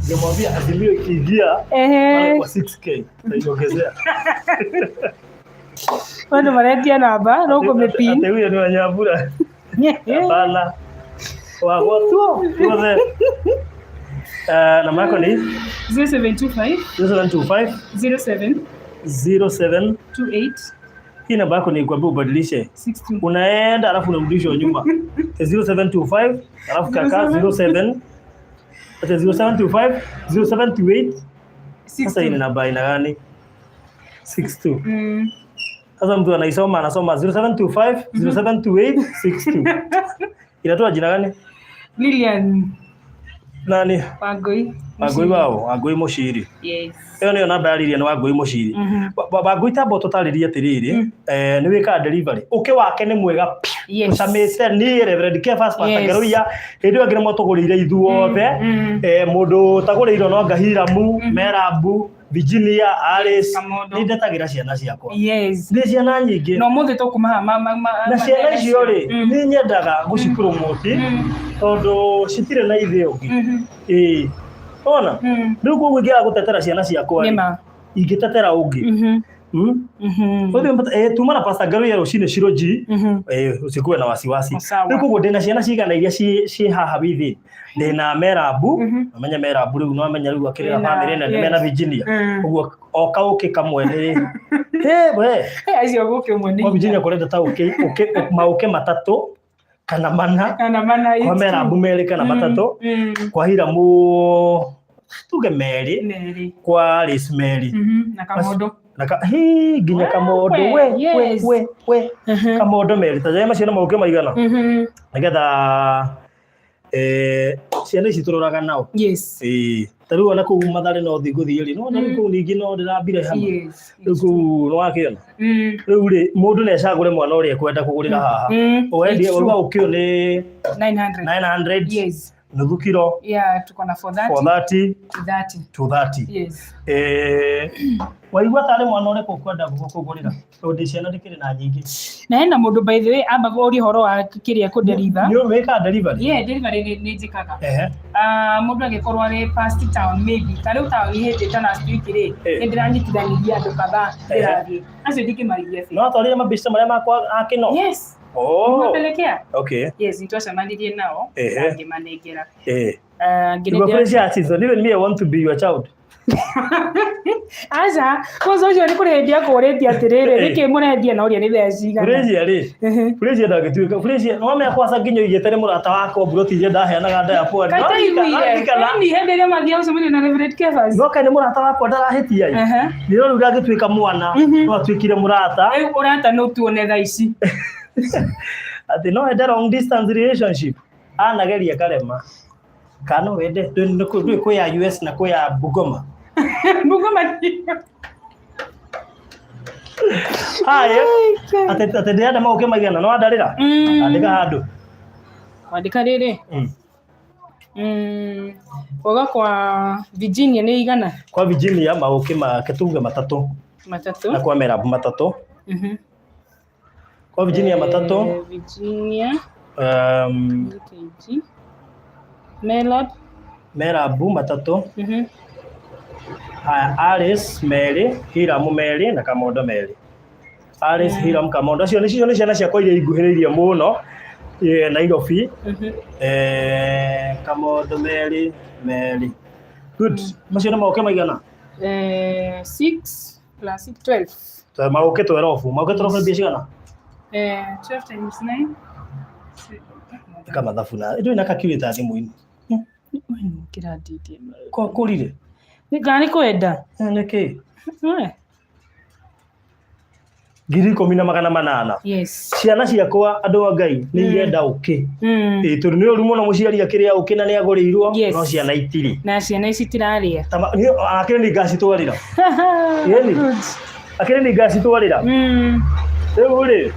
Speaker 1: Ningemwambia Azimio ikiingia pale kwa 6K nitaiongezea.
Speaker 2: Bado maretia namba no kumepin.
Speaker 1: Ate huyo ni Wanyambura. Hapana. Wa watu wote. Eh, namba yako ni
Speaker 2: 0725
Speaker 1: 0725
Speaker 2: 07
Speaker 1: 07.
Speaker 2: 28
Speaker 1: Hii namba yako ni kuambia ubadilishe.
Speaker 2: 62.
Speaker 1: Unaenda alafu unarudishwa nyuma. 0725 alafu kaka 07 Ate 0725 0728. Sasa hii ni namba aina gani? 62. Sasa mtu anaisoma anasoma 0725 0728 62. Inatoa jina gani?
Speaker 2: Lilian
Speaker 1: Nani?
Speaker 2: Wangui.
Speaker 1: Wangui wao, Wangui Muciri.
Speaker 2: Yes.
Speaker 1: Ĩyo nĩyo namba ya Lilian Wangui Muciri. Wangui tamba ũtũtarĩrie atĩrĩrĩ, eh, nĩ wĩkaga delivery. Ũkĩ wake nĩ mwega piũ.
Speaker 2: Yes.
Speaker 1: Ũcamĩte niĩ Reverend Kefas Pastor
Speaker 2: Yes.
Speaker 1: Ngeruia hĩndĩ ĩyo ĩngĩ nĩmwatũgũrĩire ithuothe. Eh, mũndũ ũtagũrĩirwo no Ngahiramu, Merabu, Virginia, Alice.
Speaker 2: Kamondo.
Speaker 1: Nĩ ndetagĩra ciana ciakwa.
Speaker 2: Yes.
Speaker 1: Nĩ ciana nyingĩ.
Speaker 2: No mũthĩ tũkuma ma ma ma
Speaker 1: Na ciana icio rĩ, nĩ nyendaga gũcipromote tondũ citirĩ na ithe ũngĩ. Ĩĩ. Ona? Rĩu koguo ingĩaga gũtetera ciana ciakwa rĩ,
Speaker 2: Nĩma.
Speaker 1: ingĩtetera ũngĩ. Kwa hivyo, tuma na Pastor Ngaruiya rũcinĩ Shiro-G. Eh, usikuwe na wasiwasi.
Speaker 2: Sawa.
Speaker 1: Rĩu koguo ndĩna ciana cigana iria ciĩ haha within. Ndĩna Merabu, amenye Merabu rĩu no amenye rĩu akĩrĩ na
Speaker 2: Ndĩna-
Speaker 1: bamĩrĩ nene
Speaker 2: yes.
Speaker 1: mena Virginia. Ũguo o kaũkĩ kamwe nĩ Hey, we.
Speaker 2: Eh, acio gũkĩ ũmwe nĩ
Speaker 1: Kwa Virginia kũrenda ta ũkĩ, ũkĩ, maũkĩ matatũ kana mana.
Speaker 2: Kana mana
Speaker 1: Kwa
Speaker 2: it's
Speaker 1: Merabu
Speaker 2: true.
Speaker 1: merĩ kana matatũ. Kwa Hiramu tuge merĩ.
Speaker 2: Merĩ.
Speaker 1: Kwa Alice merĩ.
Speaker 2: Na Kamondo.
Speaker 1: Na ka, hi, nginya Kamondo.
Speaker 2: We,
Speaker 1: We, we,
Speaker 2: yes.
Speaker 1: we, we. Kamondo merĩ. Ta njĩra macio nĩ maũkĩ maigana. Nĩgetha, eh, ciana ici tũroraga nao.
Speaker 2: Yes.
Speaker 1: Ĩĩ. Ta rĩu ona kũu Mathare no thiĩ ngũthiĩ rĩ, no rĩu kũu ningĩ no ndĩrambire hama.
Speaker 2: Yes.
Speaker 1: Rĩu kũu nĩ wakĩona. Rĩu rĩ, mũndũ nĩ acagũre mwana ũrĩa ekwenda kũgũrĩra haha.
Speaker 2: It's
Speaker 1: Ũwendia,
Speaker 2: true.
Speaker 1: ũruga ũkĩ ũyũ nĩ
Speaker 2: 900.
Speaker 1: 900.
Speaker 2: Yes.
Speaker 1: Nuthu kilo.
Speaker 2: Yeah, tuko na 430.
Speaker 1: 430
Speaker 2: to 30.
Speaker 1: To 30.
Speaker 2: Yes.
Speaker 1: Eh, waigua tarĩ mwana ũrĩkũ ũkwenda kũgũrĩra, tondũ ndĩ ciana ndĩkĩrĩ na nyingĩ.
Speaker 2: Na hena mũndũ, by the way, ambaga ũria ũhoro wa kĩrĩa kũdeliver.
Speaker 1: Nĩ wĩkaga delivery?
Speaker 2: Yeah, delivery nĩ njĩkaga.
Speaker 1: Ah,
Speaker 2: mũndũ angĩkorwo arĩ past town, maybe ta rĩu taũni hĩndĩ ta last week rĩ, nĩ ndĩranyitithanirie andũ kadhaa ndĩrathiĩ acio ndingĩmarĩhia
Speaker 1: No atwarire mabĩcita marĩa makwa akĩno?
Speaker 2: Yes.
Speaker 1: Oh.
Speaker 2: Nimewapelekea. Yes, nĩtwacemanirie nao na ngĩmanengera. Ah,
Speaker 1: You
Speaker 2: ngĩnengera.
Speaker 1: appreciate season. Even me, I want to be your child.
Speaker 2: Aca, kwanza ũcio nĩ kũrĩ hĩndĩ akũrĩtie atĩrĩrĩ, nĩkĩ mũrendia na ũrĩa nĩ mbeca cigana?
Speaker 1: Furĩcia rĩ, furĩcia ndangĩtuĩka furĩcia. No mea kwaca nginya ũigĩte nĩ mũrata wakwa mburoti iria ndaheanaga ndaya pwani.
Speaker 2: Kaĩ taiguire? Yaani hĩndĩ ĩrĩa mathiaga gũcemania na Reverend Kefas.
Speaker 1: No kaĩ nĩ mũrata wakwa ndarahĩtia ĩ. Nĩ rĩu ndangĩtuĩka mwana, no atuĩkire mũrata.
Speaker 2: Rĩu ũrata no tuone thaa ici.
Speaker 1: Atĩ no ende long distance relationship. Anageria karema. Kana no wende ndũĩ kwĩ ya US na kwĩ ya Bungoma.
Speaker 2: Bungoma.
Speaker 1: Haya. Atĩ ndĩrenda maũke maigana no wandarĩra? Andĩka handũ.
Speaker 2: Wandĩka rĩrĩ. Kwaga kwa Virginia nĩ igana?
Speaker 1: Kwa Virginia maũkĩ make tuge matatũ.
Speaker 2: Matatũ.
Speaker 1: Na kwa Merab matatũ. Kwa Virginia matatũ.
Speaker 2: Virginia kg. Melab.
Speaker 1: Merabu matatũ. Haya, Alice merĩ, Hiram merĩ na Kamondo merĩ. Alice, Hiram, Kamondo. Acio nĩcio nĩ ciana ciakwa iria inguhĩrĩirie mũno Nairobi. Kamondo merĩ, merĩ. Good. Macio nĩ maũkĩ maigana?
Speaker 2: 6 plus 12.
Speaker 1: Maũkĩ 12. Maũkĩ 12 nĩ mbia cigana?
Speaker 2: 12 times 9.
Speaker 1: Ĩka mathabu na ndũrĩ na calculator thimũ-inĩ.
Speaker 2: We nĩ ũkĩrandĩtie.
Speaker 1: Kwa kũrire?
Speaker 2: Kana nĩ kwenda?
Speaker 1: Nĩkĩ?
Speaker 2: We.
Speaker 1: 10,800.
Speaker 2: Yes.
Speaker 1: Ciana ciakwa, andũ a Ngai, nĩ irenda ũkĩ. Ĩ tondũ nĩ ũru mũno mũciari akĩrĩa ũkĩ na nĩ agũrĩirwo no ciana itirĩ.
Speaker 2: Na ciana ici itirarĩa.
Speaker 1: Akĩrĩ nĩ ngacitwarĩra. Ĩni. Akĩrĩ nĩ ngacitwarĩra. Rĩu rĩ,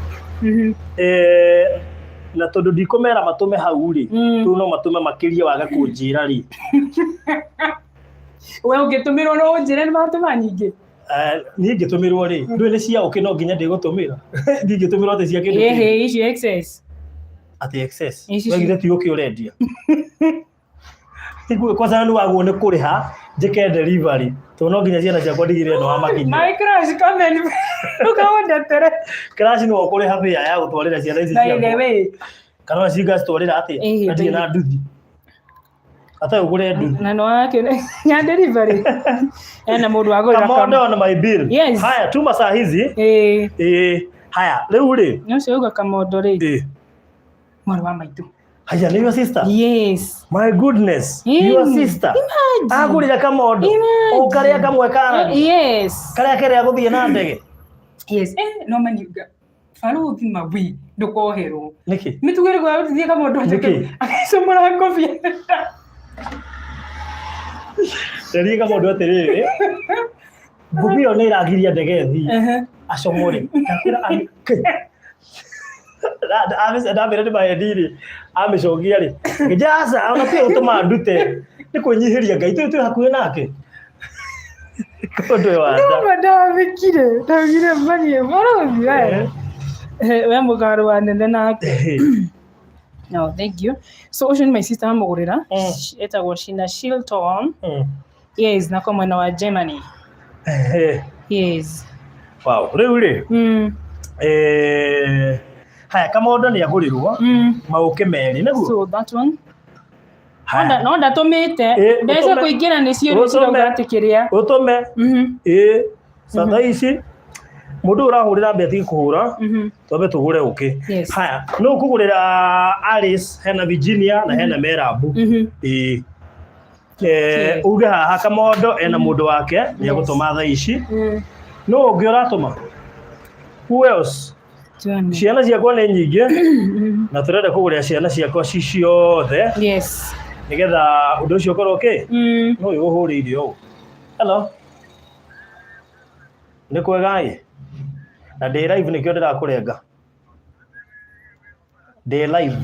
Speaker 1: na tondũ ndikũmera matũme hau rĩ, rĩu no matũme makĩria waga kũnjĩra rĩ.
Speaker 2: We ũngĩtũmĩrwo no ũnjĩre nĩ matũma nyingĩ.
Speaker 1: Niĩ ngĩtũmĩrwo rĩ, ndũĩ nĩ cia ũkĩ no nginya ndĩgũtũmĩra. Ndingĩtũmĩrwo atĩ cia kĩndũ
Speaker 2: Ĩhĩ,
Speaker 1: kĩngĩ.
Speaker 2: icio excess.
Speaker 1: Atĩ excess.
Speaker 2: Ici
Speaker 1: We githĩ ti ũkĩ ũrendia? Igue kwanza nĩ wagwo nĩ kũrĩha njĩke delivery tondũ no nginya ciana ciakwa ndigĩrĩre nĩ wamakinyia.
Speaker 2: My crush, come and ũkaũndetere.
Speaker 1: Crush nĩ ũkũrĩha fare ya gũtwarĩra ciana ici
Speaker 2: By the
Speaker 1: ciakwa.
Speaker 2: way.
Speaker 1: Kana ona cingacitwarĩra atĩa? Na ndirĩ na nduthi. Atarĩ ũgũre nduthi.
Speaker 2: Na no wake ya delivery. Ena mũndũ wagũrĩra.
Speaker 1: Kamondo on my bill.
Speaker 2: Yes.
Speaker 1: Haya, tuma saa hizi. Haya, rĩu rĩ.
Speaker 2: Nĩ ũcio uga Kamondo rĩ. Mwarĩ wa maitũ.
Speaker 1: Haya, nĩ your sister?
Speaker 2: Yes.
Speaker 1: My goodness. Your sister.
Speaker 2: Imagine.
Speaker 1: Agũrĩra Kamondo.
Speaker 2: Imagine.
Speaker 1: O karĩa kamwe karangi.
Speaker 2: Yes.
Speaker 1: Karĩa kerĩa gũthiĩ na ndege.
Speaker 2: Yes. No maniuga. Barũthi mawi ndũkoherwo.
Speaker 1: Nĩkĩ?
Speaker 2: Mĩtugo ĩrĩkũ ya gũthiĩ Kamondo
Speaker 1: Nĩkĩ?
Speaker 2: agĩcomora ngobia.
Speaker 1: Nderie Kamondo atĩrĩrĩ. Ngũbi ĩyo nĩ ĩragiria ndege ĩthiĩ. Acomore. Ndamwĩra ndamĩra nĩ mahendi rĩ, amĩcokia rĩ. Ngĩnjĩra aca, ona tiyo ũtũmaga ndute. Nĩ kwĩnyihĩria Ngai, tũrĩ twĩ hakuhĩ nake. Kamondo ũyũ wa nda.
Speaker 2: Nĩma ndamĩkire. Ndaugire manie barũthi we. We mũgarũ wa nene nake. No, thank you. So ũcio nĩ my sister amũgũrĩra. Etagwo Shina Shilton. Yes, nako mwena wa Germany. Yes.
Speaker 1: Wow, rĩu rĩ. Haya, Kamondo nĩ agũrĩrwo maũkĩ merĩ nĩguo?
Speaker 2: So that one.
Speaker 1: Haya.
Speaker 2: No ndatũmĩte mbeca
Speaker 1: Ũtũme.
Speaker 2: kũingĩra nĩcio rĩu cirauga atĩ kĩrĩa.
Speaker 1: Ũtũme. Ĩ thaa ici mũndũ ũyũ ũrahũrĩra mbia atige kũhũra, twambe tũgũre ũkĩ.
Speaker 2: Yes.
Speaker 1: Haya, nũ ũkũgũrĩra Alice, hena Virginia na hena Merabu. Ĩ. Uge haha Kamondo ena mũndũ wake nĩ egũtũma thaa ici. Nũ ũngĩ ũratũma? Who else? Ciana ciakwa nĩ nyingĩ na tũrenda kũgũrĩra ciana ciakwa ci ciothe.
Speaker 2: Yes.
Speaker 1: Nĩgetha ũndũ ũcio ũkorwo kĩ? No ũyũ ũhũrĩire ũũ. Hello. Nĩ kwega ĩ? Na ndĩ live nĩkĩo ndĩrakũrenga. Ndĩ live.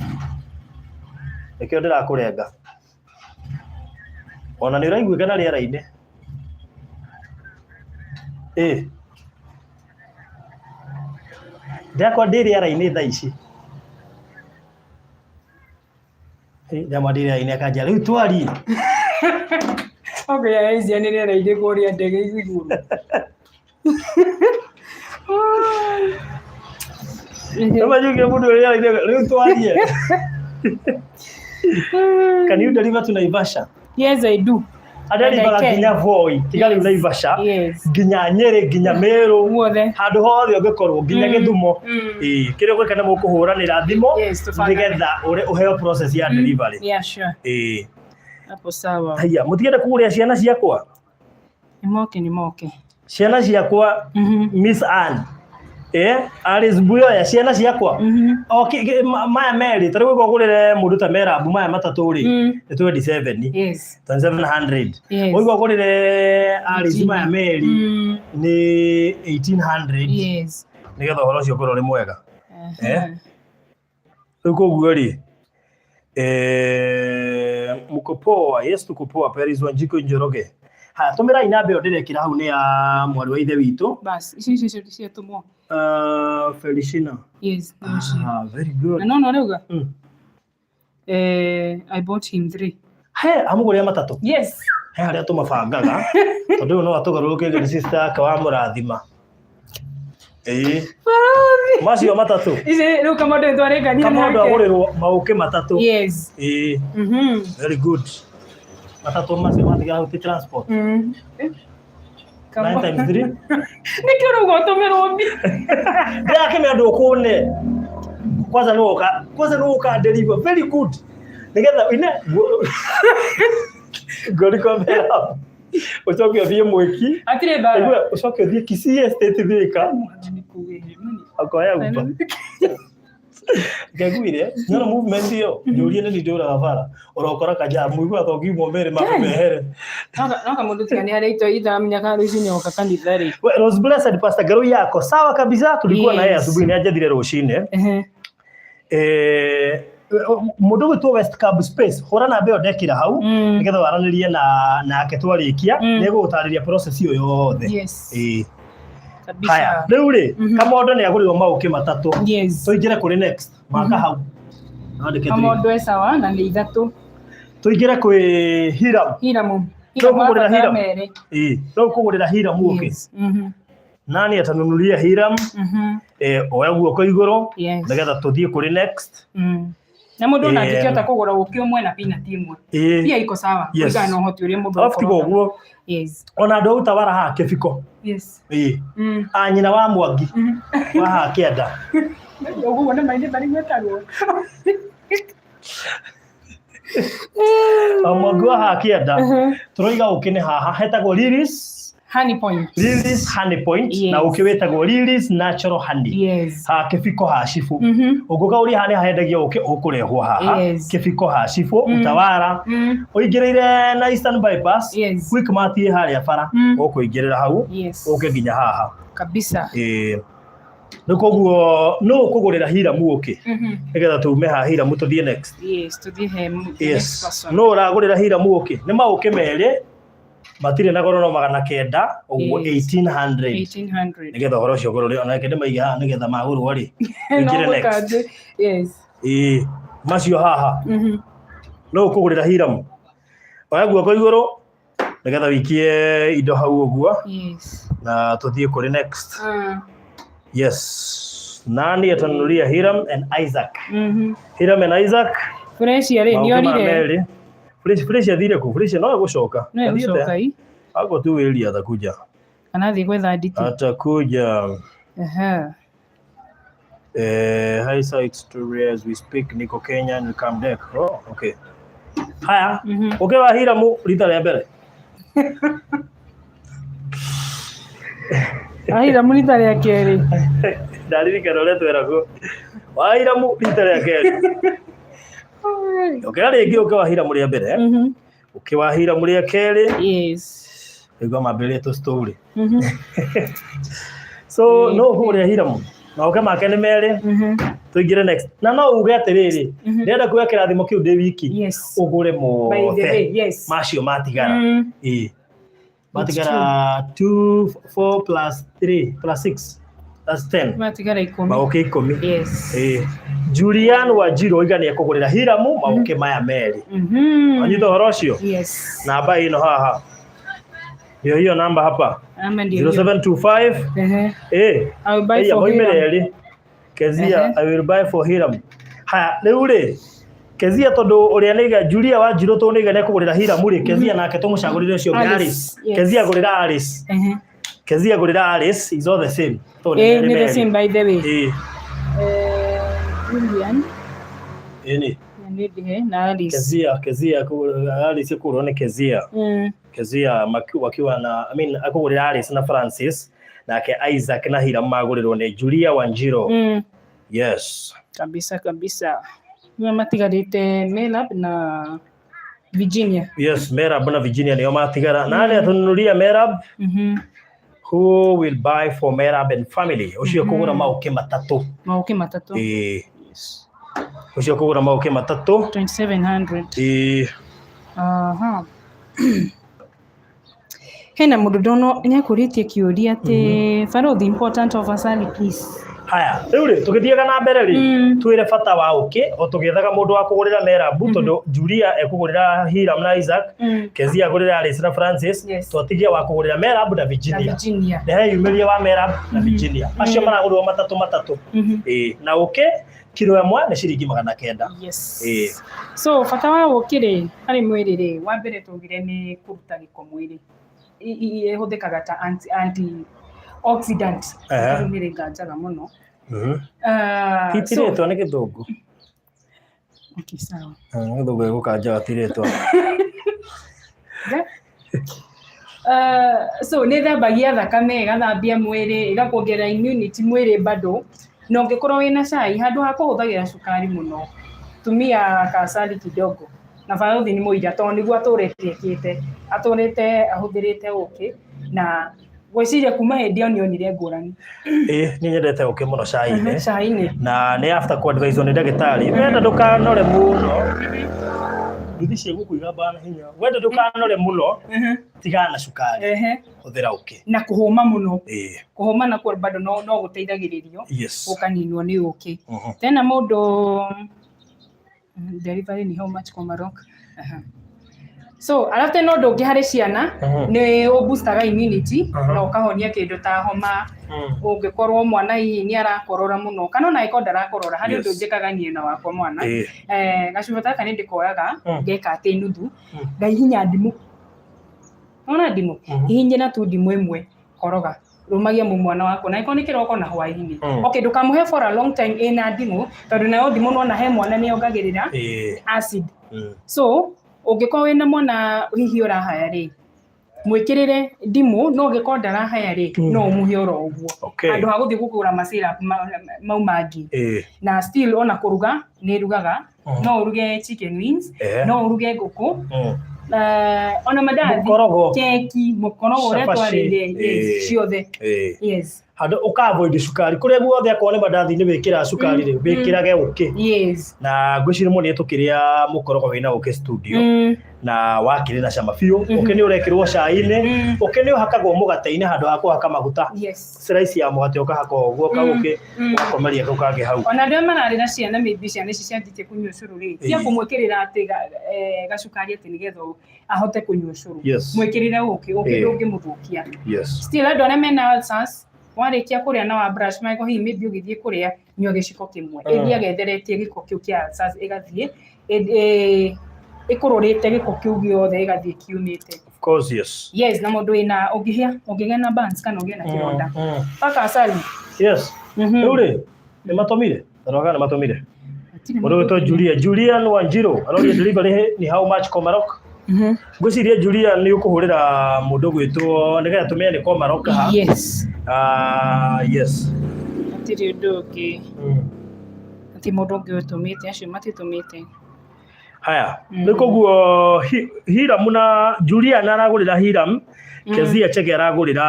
Speaker 1: Nĩkĩo ndĩrakũrenga. Ona nĩ ũraiguĩka na rĩera-inĩ. Ĩ. Ndakwa ndĩ rĩera-inĩ thaa ici. Ndamwa ndĩ rĩera-inĩ akanjia rĩu twarie.
Speaker 2: Okay, ya Asia nĩ rĩera-inĩ kũrĩa ndege igũrũ.
Speaker 1: Nĩmanyugie mũndũ ũrĩa rĩera-inĩ rĩu twarie. Can you deliver to Naivasha?
Speaker 2: Yes, I do.
Speaker 1: Adelivaga
Speaker 2: And I can.
Speaker 1: nginya Voi, tiga rĩu Naivasha,
Speaker 2: Yes.
Speaker 1: nginya Nyeri, nginya Meru,
Speaker 2: Guothe.
Speaker 1: handũ hothe ũngĩkorwo nginya Gĩthumo. Ĩĩ, kĩrĩa ũgwĩka nĩ mũkũhũranĩra thimũ
Speaker 2: Yes, tũbangane.
Speaker 1: nĩgetha ũheo process ya delivery.
Speaker 2: Yeah, sure.
Speaker 1: Ĩĩ.
Speaker 2: Hapo sawa.
Speaker 1: Haiya, mũtigende kũgũrĩra ciana ciakwa?
Speaker 2: Nĩ moke, nĩ moke.
Speaker 1: Ciana ciakwa Miss Ann. Alice Buyoya ciana ciakwa. O maya merĩ, ta rĩu ũgũrĩre mũndũ ta Merabu maya matatũ rĩ, nĩ 27.
Speaker 2: Yes.
Speaker 1: 2700.
Speaker 2: Yes.
Speaker 1: Ũigua ũgũrĩre Alice maya merĩ nĩ 1800.
Speaker 2: Yes.
Speaker 1: Nĩgetha ũhoro ũcio ũkorwo ũrĩ mwega. Rĩu koguo rĩ, mko poa? Yes, tuko poa. Paris Wanjiko Njoroge. Haya, tũmĩrai namba ĩyo ndĩrekĩra hau nĩ ya mwarĩ wa ithe witũ.
Speaker 2: Bas, ici icio ciatũmwo.
Speaker 1: Felicina.
Speaker 2: Yes, nĩ icio.
Speaker 1: Ah, very good.
Speaker 2: Na no no rauga. I bought him 3.
Speaker 1: He, amũgũrĩra matatũ.
Speaker 2: Yes.
Speaker 1: He harĩa tũmabangaga. Tondũ ũyũ no atũgarũrũkĩrie nĩ sister yake wa mũrathima. Ĩĩ. Macio matatũ.
Speaker 2: Ici rĩu Kamondo nĩtwarĩkanire
Speaker 1: Kamondo
Speaker 2: nake.
Speaker 1: agũrĩrwo maũkĩ matatũ.
Speaker 2: Yes.
Speaker 1: Ĩĩ. Very good. Matatũ macio matiga hau ti transport. 9 times 3.
Speaker 2: Nĩkĩo rauga ũtũmĩrwo mbia.
Speaker 1: Ndĩrakĩmenya ndũkũne. Kwanza nĩ woka, kwanza nĩ woka deliver. Very good. Nĩgetha ine ngori kwa mbere. Ũcoke ũthiĩ Mwĩki.
Speaker 2: Hatirĩ mbara.
Speaker 1: Ũigue ũcoke ũthiĩ Kisii Estate Thika. Akoya uba. Ngeguire, nyona movement ĩyo, njũrie nĩ ndĩũraga bara. Ũrokora kajaa, mũigua to ngiumwo merĩ makũmehere.
Speaker 2: No kamũndũ tiga nĩ harĩa ito ithamenya kana rũcinĩ oka kanitha rĩ.
Speaker 1: We, Rose Blessed Pastor Garoi yako sawa kabisa, tulikuwa na yeye
Speaker 2: Yes.
Speaker 1: asubuhi ni anjathire rũcinĩ. Mũndũ ũgwĩtwo West Cab Space, hũra namba ĩyo ndekĩra hau nĩgetha waranĩrie na nake twarĩkia, nĩegũgũtarĩria process ĩyo yothe.
Speaker 2: Yes.
Speaker 1: Ĩĩ.
Speaker 2: Kabisa.
Speaker 1: Haya, rĩu rĩ, Kamondo nĩ agũrĩrwo maũkĩ matatũ.
Speaker 2: Yes.
Speaker 1: Tũingĩre kũrĩ next, maka hau. Andĩke three.
Speaker 2: Kamondo e sawa na nĩ ithatũ.
Speaker 1: Tũingĩre kwĩ Hiram.
Speaker 2: Hiramu.
Speaker 1: Tũkũgũrĩra
Speaker 2: abatara
Speaker 1: Hiram.
Speaker 2: merĩ.
Speaker 1: Ĩĩ, tũkũgũrĩra Hiram ũkĩ.
Speaker 2: Yes.
Speaker 1: Nani atanunulia Hiram? Oya guoko igũrũ
Speaker 2: Yes.
Speaker 1: nĩgetha tũthiĩ kũrĩ next.
Speaker 2: Na mũndũ ona angĩkĩhota kũgũra ũkĩ ũmwe na peanut ĩmwe. Pia iko sawa.
Speaker 1: Yes.
Speaker 2: Kũringana na ũhoti ũrĩa mũndũ
Speaker 1: Alafu tiga
Speaker 2: akorwo naguo.
Speaker 1: ũguo
Speaker 2: Yes.
Speaker 1: ona andũ a Utawala haha Kĩbiko.
Speaker 2: Yes.
Speaker 1: Ĩĩ. A nyina wa Mwangi wa haha Kĩanda.
Speaker 2: Ũguo nĩ maithe marĩ gwetagwo.
Speaker 1: O Mwangi wa haha Kĩanda. Tũroiga ũkĩ nĩ haha hetagwo Lily's
Speaker 2: Honey Point.
Speaker 1: Lily's Honey Point
Speaker 2: Yes.
Speaker 1: na ũkĩ wĩtagwo Lily's Natural Honey.
Speaker 2: Yes.
Speaker 1: Ha Kĩbiko ha Cibũ. Ũngũka ũrĩa haha nĩ hahendagio ũkĩ ũkũrehwo haha.
Speaker 2: Yes.
Speaker 1: Kĩbiko ha Cibũ, Utawala. Ũingĩrĩire na Eastern Bypass.
Speaker 2: Yes.
Speaker 1: Quickmart ĩ harĩa bara. Ũkũingĩrĩra hau.
Speaker 2: Yes.
Speaker 1: Ũke nginya haha.
Speaker 2: Kabisa.
Speaker 1: Ĩĩ. Rĩu koguo nũ ũkũgũrĩra Hiramu ũkĩ? Nĩgetha tume haha Hiramu tũthiĩ next.
Speaker 2: Yes, tũthiĩ he the
Speaker 1: Yes.
Speaker 2: next person.
Speaker 1: Nũ ũragũrĩra Hiramu ũkĩ? Nĩ maũkĩ merĩ matirĩ na goro no 900 ũguo
Speaker 2: Yes.
Speaker 1: 1800.
Speaker 2: 1800.
Speaker 1: Nĩgetha ũhoro ũcio ũkorwo ũrĩ onake ndĩmaige haha nĩgetha magũrwo rĩ.
Speaker 2: No
Speaker 1: Tũingĩre next.
Speaker 2: gũkanjĩ. Yes.
Speaker 1: Ĩĩ. Macio haha. Nũ ũkũgũrĩra Hiramu? Oya guoko igũrũ nĩgetha wĩikie indo hau ũguo
Speaker 2: Yes.
Speaker 1: na tũthiĩ kũrĩ next. Yes. Nani atanunulia Hiram and Isaac? Hiram and Isaac.
Speaker 2: Fresh rĩ,
Speaker 1: Maũndũ ma
Speaker 2: nĩorire.
Speaker 1: merĩ. Fresh athire kũ? Fresh no egũcoka.
Speaker 2: No egũcoka ĩ.
Speaker 1: Ako tu wĩri atakuja.
Speaker 2: Kana athiĩ gwetha nditi.
Speaker 1: Atakuja.
Speaker 2: Ehe.
Speaker 1: Hi site story as we speak niko Kenya ni come back. Oh, okay. Haya. Ũkĩ wa Hiramu rita rĩa mbere.
Speaker 2: Ahiramu rita rĩa kerĩ.
Speaker 1: Ndaririkana ũrĩa tweragwo. Wa Hiramu rita rĩa kerĩ. Ũkĩra rĩngĩ ũkĩ wa Hiramu rĩa mbere. Ũkĩ wa Hiramu rĩa kerĩ.
Speaker 2: Yes.
Speaker 1: Nĩguo mambĩrĩrie tũ story. So no ũkũgũrĩra Hiramu. Maũke make nĩ merĩ. Tũingĩre next. Na no uge atĩrĩrĩ, ndĩrenda kuoya kĩrathimo kĩu ndĩ wiki.
Speaker 2: Yes.
Speaker 1: Ũgũre
Speaker 2: By the
Speaker 1: mothe.
Speaker 2: way, yes.
Speaker 1: Macio matigara. Ĩĩ. Matigara 2 4 plus 3 plus 6. That's 10.
Speaker 2: Matigara 10.
Speaker 1: Maũkĩ 10.
Speaker 2: Yes.
Speaker 1: Ĩĩ. Julian Wanjiru oiga nĩ ekũgũrĩra Hiramu maũkĩ maya merĩ. Wanyita ũhoro ũcio?
Speaker 2: Yes.
Speaker 1: Namba ĩno haha. Ndio hiyo namba hapa.
Speaker 2: Ama ndio hiyo.
Speaker 1: 0725
Speaker 2: Ehe.
Speaker 1: eh
Speaker 2: I will buy
Speaker 1: Ĩya,
Speaker 2: for
Speaker 1: moimĩre
Speaker 2: Hiram.
Speaker 1: erĩ. Kezia,
Speaker 2: Ehe.
Speaker 1: I will buy for Hiram. Haya, rĩu rĩ, Kezia tondũ ũrĩa nĩiga Julia Wanjiru tondũ nĩiga nĩekũgũrĩra Hiram rĩ, Kezia nake tũmũcagũrĩre ũcio ũngĩ
Speaker 2: Alice,
Speaker 1: Alice.
Speaker 2: yes.
Speaker 1: Kezia gũrĩra Alice.
Speaker 2: Ehe.
Speaker 1: Kezia gũrĩra Alice is all the same. Tondũ nĩ
Speaker 2: Eh,
Speaker 1: merĩ
Speaker 2: ni the
Speaker 1: merĩ.
Speaker 2: same by the way.
Speaker 1: Ĩĩ,
Speaker 2: Julian
Speaker 1: ĩĩ nĩ.
Speaker 2: na nĩ ndihe na Alice.
Speaker 1: Kezia, Kezia Alice kũgũrwo nĩ Kezia. Kezia wakiwa na I mean akũgũrĩra Alice na Francis nake Isaac na Hiram magũrĩrwo nĩ Julia Wanjiru. Yes.
Speaker 2: Kabisa kabisa. Nĩo matigarĩte Melab na Virginia.
Speaker 1: Yes, Merab na Virginia nĩo matigara. Na arĩa tũnunuria Merab, who will buy for Merab and family? Ũcio kũgũra maũkĩ matatũ.
Speaker 2: Maũkĩ matatũ.
Speaker 1: Ĩĩ.
Speaker 2: Yes.
Speaker 1: Ũcio kũgũra maũkĩ matatũ.
Speaker 2: 2700.
Speaker 1: Ĩĩ.
Speaker 2: Aha. Hena mũndũ ndono nĩakũrĩtie kĩũria atĩ Faroth important of asali please.
Speaker 1: Haya, rĩu rĩ tũgĩthiaga na mbere rĩ, twĩre bata wa ũkĩ o tũgĩethaga mũndũ wa kũgũrĩra Merabu tondũ Julia ekũgũrĩra Hiram na Isaac, Kezia agũrĩra Alice na Francis, twatigia wa kũgũrĩra Merab na
Speaker 2: Na
Speaker 1: Virginia.
Speaker 2: Virginia.
Speaker 1: Nĩheyumĩrie wa Merab na Virginia. Acio maragũrĩrwo matatũ matatũ. Ĩĩ, na ũkĩ kiro ĩmwe nĩ ciringi 900.
Speaker 2: Yes.
Speaker 1: Ĩĩ.
Speaker 2: So bata wa ũkĩ rĩ harĩ mwĩrĩ rĩ, wa mbere twaugire nĩ kũruta gĩko mwĩrĩ. Ĩhũthĩkaga ta anti oxidant.
Speaker 1: Ehe.
Speaker 2: Rĩu nĩ rĩnganjaga mũno.
Speaker 1: Ti rĩtwa nĩ gĩthũngũ.
Speaker 2: Okay, sawa.
Speaker 1: Gĩthũngũ gĩgũkanja ti rĩtwa.
Speaker 2: So nĩ thambagia thakame, ĩgathambia mwĩrĩ, ĩgakuongerera immunity mwĩrĩ bado. Na ũngĩkorwo wĩna cai, handũ ha kũhũthagĩra cukari mũno, tumia kasali kidogo. Na Farothi nĩ mũira tondũ nĩguo atũrĩte ekĩte. Atũrĩte ahũthĩrĩte ũkĩ na gwĩciria kuma hĩndĩ ĩyo nĩonire ngũrani.
Speaker 1: Ĩĩ, nĩ nyendete ũkĩ mũno cai-inĩ.
Speaker 2: Cai-inĩ.
Speaker 1: Na nĩ after ku advise nĩ ndagĩtarĩ. Wenda ndũkanore mũno. Nduthi ciĩgũkũiga bana hinya. Wenda ndũkanore mũno, tigana na cukari. Hũthĩra ũkĩ.
Speaker 2: Na kũhũma mũno.
Speaker 1: Ĩĩ.
Speaker 2: Kũhũma nakuo bado no gũteithagĩrĩrio.
Speaker 1: Yes.
Speaker 2: Gũkaninwo nĩ ũkĩ. Tena mũndũ delivery ni how much Komarok? So alafu tena ũndũ ũngĩ harĩ ciana nĩ ũboostaga immunity na ũkahonia kĩndũ ta homa. Ũngĩkorwo mwana hihi nĩ arakorora mũno kana ona angĩkorwo ndarakorora harĩ ũndũ njĩkaga niĩ na wakwa mwana. Gacuba gaka nĩ ndĩkoyaga ngeka atĩ nuthu ngaihinya ndimũ. Wona ndimũ? Hihinye na tu ndimũ ĩmwe koroga. Rũmagia mu mwana waku na angĩkorwo nĩ kĩroko na hwaĩ-inĩ. Okay, ndũkamũhe for a long time ĩna ndimũ tondũ nayo ndimũ nĩwona he mwana nĩ yongagĩrĩra acid. So ũngĩkorwo wĩna mwana hihi ũrahaya rĩ, mwĩkĩrĩre ndimũ, no ũngĩkorwo ndarahaya rĩ, no ũmũhe oro ũguo. Handũ ha gũthiĩ kũgũra ma syrup mau mangĩ. Na still ona kũruga nĩ ĩrugaga. No ũruge chicken wings, no ũruge ngũkũ, ona mandathi,
Speaker 1: Mũkorogo.
Speaker 2: keki, mũkorogo ũrĩa
Speaker 1: Cabaci.
Speaker 2: twarĩire, yes, ciothe. Yes.
Speaker 1: Handũ ũka avoid cukari kũrĩa guothe akorwo nĩ mandathi-inĩ wĩkĩraga cukari rĩ, wĩkĩrage ũkĩ.
Speaker 2: Yes.
Speaker 1: Na ngwĩciria mũno nĩ tũkĩrĩa mũkorogo wĩna ũkĩ studio. Na wakĩrĩ na cama biũ. Ũkĩ nĩ ũrekĩrwo cai-inĩ, ũkĩ nĩ ũhakagwo mũgate-inĩ handũ ha kũhaka maguta.
Speaker 2: Yes.
Speaker 1: Slice ya mũgate ũkahaka ũguo kaũkĩ, ũgakomeria kau kangĩ hau.
Speaker 2: Ona andũ arĩa mararĩ na ciana maybe ciana ici cianjĩtie kũnyua ũcũrũ rĩ, tia kũmwĩkĩrĩra atĩ gacukari atĩ nĩgetha ahote kũnyua ũcũrũ. Mwĩkĩrĩre ũkĩ, ũkĩ ndũngĩmũthũkia. Still andũ arĩa mena ulcers, warĩkia kũrĩa na wa brush magego hihi maybe ũgĩthiĩ kũrĩa nyua gĩciko kĩmwe. Ĩthiaga ĩtheretie gĩko kĩu kĩa ulcers ĩgathiĩ ĩkũrũrĩte gĩko kĩu gĩothe ĩgathiĩ kiumĩte.
Speaker 1: Of course, yes.
Speaker 2: Yes, na mũndũ wĩna ũngĩhĩa, ũngĩgĩa na burns kana ũgĩe na kĩronda. Paka asali.
Speaker 1: Yes. Rĩu rĩ, nĩ matũmire? Tarora kana nĩ matũmire. Mũndũ wĩtwo Julia, Julian Wanjiru, aroria delivery ni how much Komarok? Ngwĩciria Julia nĩ ũkũhũrĩra mũndũ ũgwĩtwo nĩgetha tũmenye nĩ Komarok ha.
Speaker 2: Yes.
Speaker 1: Yes.
Speaker 2: Hatirĩ ũndũ ũngĩ. Hatirĩ mũndũ ũngĩ ũtũmĩte, acio matitũmĩte.
Speaker 1: Haya, nĩ koguo Hiram na Julian aragũrĩra Hiram, Kezia Chege aragũrĩra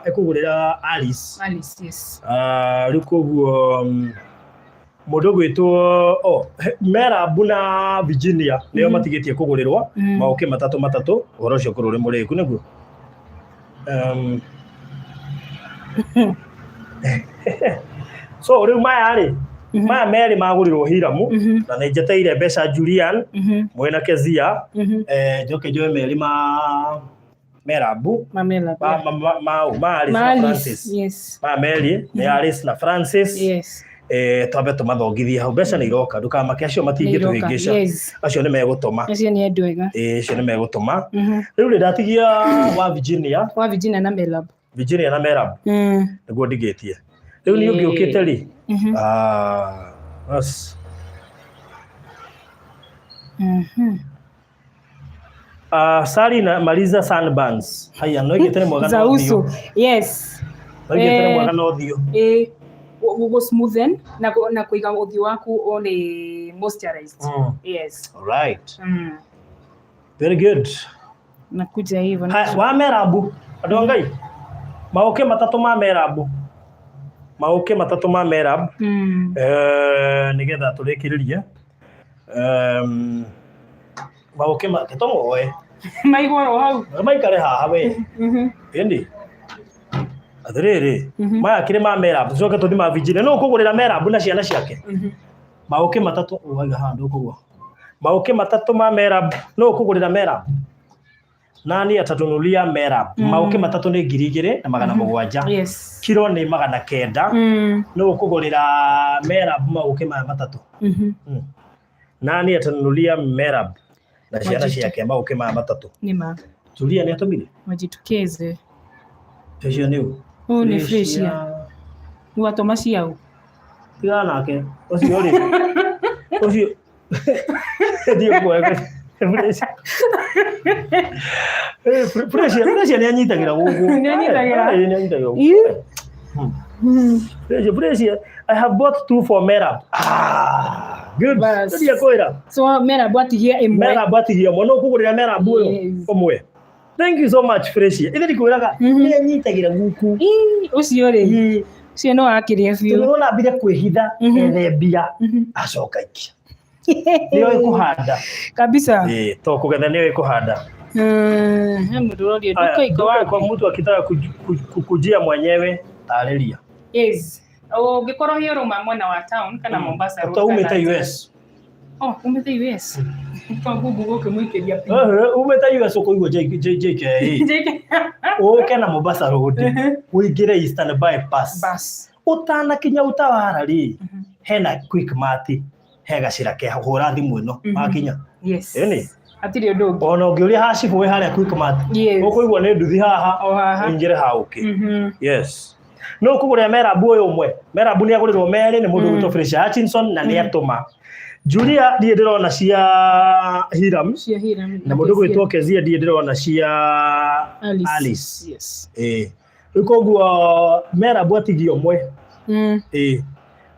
Speaker 1: ekũgũrĩra Alice.
Speaker 2: Alice, yes.
Speaker 1: Ah, rĩu koguo mũndũ ũgwĩtwo oh, Merabu na Virginia nĩo matigĩtie kũgũrĩrwo maũkĩ matatũ matatũ, ũhoro ũcio ũkorwo ũrĩ mũrĩku nĩguo. So rĩu maya rĩ, maya merĩ magũrĩrwo Hiramu na nĩ njeteire mbeca Julian mwena Kezia, njoke njoe merĩ ma Merabu
Speaker 2: Mamela.
Speaker 1: ma Alice
Speaker 2: Ma
Speaker 1: na
Speaker 2: Alice,
Speaker 1: Francis.
Speaker 2: Yes.
Speaker 1: Maya merĩ nĩ Alice na Francis.
Speaker 2: Yes.
Speaker 1: Twambe tũmathongithie hau, mbeca nĩ iroka, ndũkamake, acio matingĩtũhĩngĩca.
Speaker 2: Yes.
Speaker 1: Acio nĩ megũtũma.
Speaker 2: Acio nĩ andũ ega.
Speaker 1: Acio nĩ megũtũma. Rĩu rĩ, ndatigia wa Virginia.
Speaker 2: Wa Virginia na Melab.
Speaker 1: Virginia na Melab. Nĩguo ndigĩtie. Rĩu niĩ ũngĩ ũkĩte rĩ? Ah, bas. Ah, Sari na Maliza sunburns. Haya, no igĩte nĩ mwega
Speaker 2: Za
Speaker 1: na
Speaker 2: uso.
Speaker 1: ũthiũ.
Speaker 2: Yes.
Speaker 1: No igĩte nĩ mwega na ũthiũ.
Speaker 2: Gũ smoothen na kũiga ũthiũ waku ũrĩ moisturized. Yes.
Speaker 1: All right. Very good.
Speaker 2: Nakuja hivyo.
Speaker 1: Haya, wa Merabu. Andũ a Ngai. Maũkĩ matatũ ma Merabu. Maũkĩ matatũ ma Merab. Nĩgetha tũrĩkĩrĩrie. Maũkĩ ma tũmoe.
Speaker 2: Maigwo oro hau.
Speaker 1: Maikare haha we. Ĩni. Atĩrĩrĩ, maya kĩrĩ ma Merab, tũcoke tũthiĩ ma Virginia. Nũ ũkũgũrĩra Merab na ciana ciake? Maũkĩ matatũ, waiga haha ndũkũgũa. Maũkĩ matatũ ma Merab, nũ ũkũgũrĩra Merab? Nani atatunulia Merab? Maũkĩ matatũ nĩ 2700.
Speaker 2: Yes.
Speaker 1: Kiro nĩ 900. Nũ ũkũgũrĩra Merab maũkĩ maya matatũ? Nani atanunulia Merab na ciana
Speaker 2: Majitu.
Speaker 1: ciake maũkĩ maya matatũ?
Speaker 2: Nĩ ma.
Speaker 1: Julia nĩ atũmire?
Speaker 2: Wajitokeze.
Speaker 1: Ũcio nĩ ũ?
Speaker 2: Ũyũ nĩ Fresia. Nĩ watũma ciao.
Speaker 1: Tigana nake. Ũcio rĩ. Ũcio. Ndiĩ kuoya. Fresia. Fresia, Fresia nĩ anyitagĩra gũkũ.
Speaker 2: Nĩ anyitagĩra.
Speaker 1: Nĩ anyitagĩra gũkũ. Fresia, Fresia, I have bought two for Merab. Ah, good.
Speaker 2: Bas.
Speaker 1: Ndiĩ kwĩra.
Speaker 2: So Merab atigia ĩmwe.
Speaker 1: Merab atigia ũmwe. No ũkũgũrĩra Merab ũyũ
Speaker 2: Yes.
Speaker 1: ũmwe. Thank you so much, Fresia. Ithe ndikwĩraga nĩ anyitagĩra gũkũ.
Speaker 2: Ii, ũcio rĩ. Ũcio no akĩrĩa biũ.
Speaker 1: Tondũ nĩwona ambire kwĩhitha ethe mbia acoka ikia. Nĩoĩ kũhanda.
Speaker 2: Kabisa.
Speaker 1: To kũgetha nĩoĩ kũhanda.
Speaker 2: He mũndũ ũroria
Speaker 1: Aya,
Speaker 2: duka iko
Speaker 1: duka
Speaker 2: wapi?
Speaker 1: kwa mtu akitaka kukujia mwenyewe tarĩria.
Speaker 2: Yes. Ũngĩkorwo hihi ũrauma mwena wa town kana Mombasa Road
Speaker 1: Ta umĩte
Speaker 2: kana-
Speaker 1: US.
Speaker 2: Oh, umĩte US. Kwa Google gũkĩmũikĩria pin.
Speaker 1: Umĩte US ũkũigua JKA.
Speaker 2: JK.
Speaker 1: Ũke na Mombasa Road ũingĩre Eastern Bypass.
Speaker 2: Bas.
Speaker 1: Ũtanakinya Utawala rĩ, hena Quickmart, he gacĩra ke hũra thimũ ĩno wakinya.
Speaker 2: Yes.
Speaker 1: Ĩni.
Speaker 2: Hatirĩ ũndũ ũngĩ.
Speaker 1: Ona ũngĩũria hacibũ wĩ harĩa Quickmart.
Speaker 2: Yes.
Speaker 1: Ũkũigua nĩ nduthi haha.
Speaker 2: O haha.
Speaker 1: Ũingĩre hau ũkĩ. Yes. No ũkũgũrĩra Merabu ũyũ ũmwe. Merabu nĩ agũrĩrwo merĩ nĩ mũndũ ũgwĩtwo Fresia Hutchinson na nĩ atũma. Julia ndiĩ ndĩrona cia Hiram
Speaker 2: Cia Hiram.
Speaker 1: na mũndũ ũgwĩtwo Kezia ndiĩ ndĩrona cia
Speaker 2: Alice.
Speaker 1: Alice.
Speaker 2: Yes.
Speaker 1: Rĩu koguo Merabu atigie ũmwe.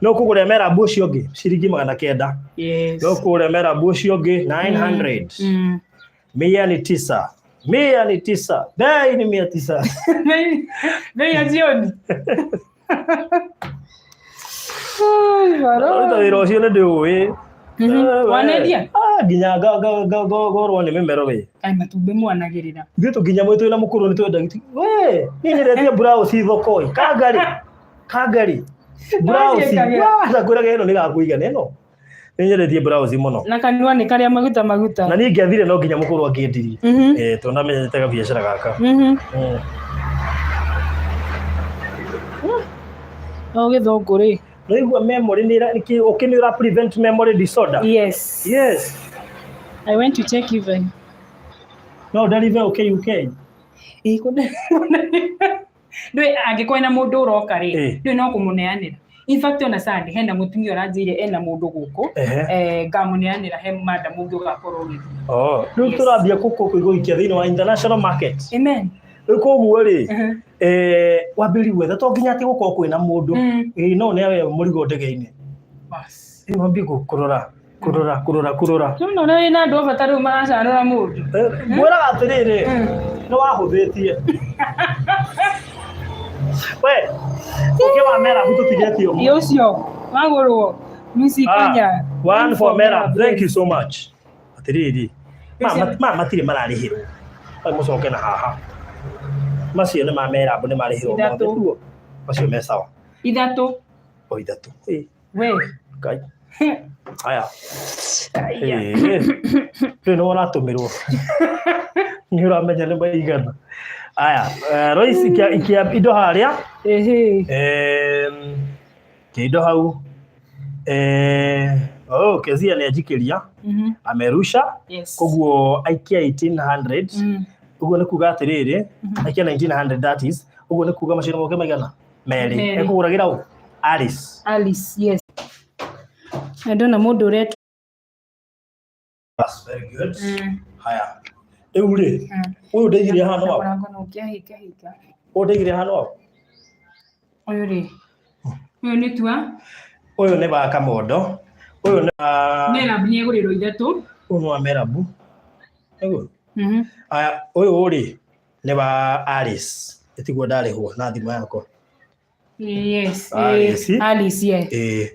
Speaker 1: No ũkũgũrĩra Merabu ũcio ũngĩ ciringi 900.
Speaker 2: Yes.
Speaker 1: No ũkũgũrĩra Merabu ũcio ũngĩ 900. 900. 900. Bei ni 900.
Speaker 2: Bei ya jioni. Ai,
Speaker 1: Ruta wĩra ũcio nĩ ndĩũĩ.
Speaker 2: Wanendia?
Speaker 1: Nginya ngorwo nĩ mĩmero we.
Speaker 2: Ai, matumbĩ mwanagĩrĩra.
Speaker 1: Ithuĩ tũnginya mwĩ twĩna mũkũrũ nĩ twendagia. We, niĩ nyendetie blouse thoko ĩ. Kangari. Kangari. Blouse.
Speaker 2: Waciĩkagĩra?
Speaker 1: Ndakwĩraga ĩno nĩ gakũigana ĩno. Nĩ nyendetie blouse mũno.
Speaker 2: Na kanua nĩ karĩa maguta maguta.
Speaker 1: Na niĩ ngĩathire no nginya mũkũrũ angĩendirie. Tondũ ndamenyete gabiacara gaka.
Speaker 2: No gĩthũngũ rĩ.
Speaker 1: Naigua memory nĩ ũkĩ nĩ ũra prevent memory disorder.
Speaker 2: Yes.
Speaker 1: Yes.
Speaker 2: I went to check even.
Speaker 1: No deliver ũkĩ UK.
Speaker 2: Ndũĩ angĩkorwo hena mũndũ ũroka rĩ, ndũĩ no kũmũneanĩra. In fact ona Sunday hena mũtumia ũranjĩire ena mũndũ gũkũ, ngamũneanĩra he madam ũngĩ ũgakorwo ũgĩthiĩ.
Speaker 1: Oh, rĩu tũrambia kũkũ kũigũikia thĩinĩ wa international market.
Speaker 2: Amen.
Speaker 1: Rĩu koguo rĩ, wambĩrĩrie gwetha to nginya atĩ gũkorwo kwĩna mũndũ. No ũnewe mũrigo ndege-inĩ.
Speaker 2: Bas.
Speaker 1: Rĩu wambie kũrora. Kũrora, kũrora, kũrora.
Speaker 2: Rĩu nona wĩna andũ a bata rĩu maracanũra mũndũ.
Speaker 1: Ngwĩraga atĩrĩrĩ, nĩ wahũthĩtie. We, ũkĩ wa Merabu tũtigĩtie ũmwe.
Speaker 2: Ĩ ũcio wagũrwo Lucy Konya.
Speaker 1: One for Merab. Thank you so much. Atĩrĩrĩ, ma matirĩ mararĩhĩrwo. Rĩu mũcoke na haha. Macio nĩ ma Merab nĩ marĩhĩrwo mothe.
Speaker 2: Ithatũ.
Speaker 1: Macio me sawa.
Speaker 2: Ithatũ.
Speaker 1: O ithatũ.
Speaker 2: We.
Speaker 1: Ngai. Aya. Rĩu nĩ ũratũmĩrwo. Nĩ ũramenya nĩ maigana. Aya, Royce ikia ikia indo harĩa.
Speaker 2: Ehe.
Speaker 1: Ikia indo hau. Oh, Kezia nĩ anjikĩria. Amerusha.
Speaker 2: Yes.
Speaker 1: Koguo aikia 1800. Ũguo nĩ kuga atĩrĩrĩ, aikia 1900 that is. Ũguo nĩ kuga macio moke maigana? Merĩ.
Speaker 2: Merĩ.
Speaker 1: Ekũgũragĩra ũ? Alice.
Speaker 2: Alice, yes. Na ndona mũndũ ũretwo.
Speaker 1: That's very good. Haya. Rĩu rĩ, ũyũ ndeigire haha no waku?
Speaker 2: Mũrango no ũkĩahinga hinga.
Speaker 1: Ũyũ ndeigire haha no waku?
Speaker 2: Ũyũ rĩ. Ũyũ nĩ tua.
Speaker 1: Ũyũ nĩ wa Kamondo. Ũyũ nĩ wa
Speaker 2: Merab nĩ egũrĩrwo ithatũ.
Speaker 1: Ũyũ nĩ wa Merabu. Nĩguo? Aya, ũyũ rĩ nĩ wa Alice. Ĩtiguo ndarĩhwo na thimũ yakwa.
Speaker 2: Yes.
Speaker 1: Alice.
Speaker 2: Alice, yeah.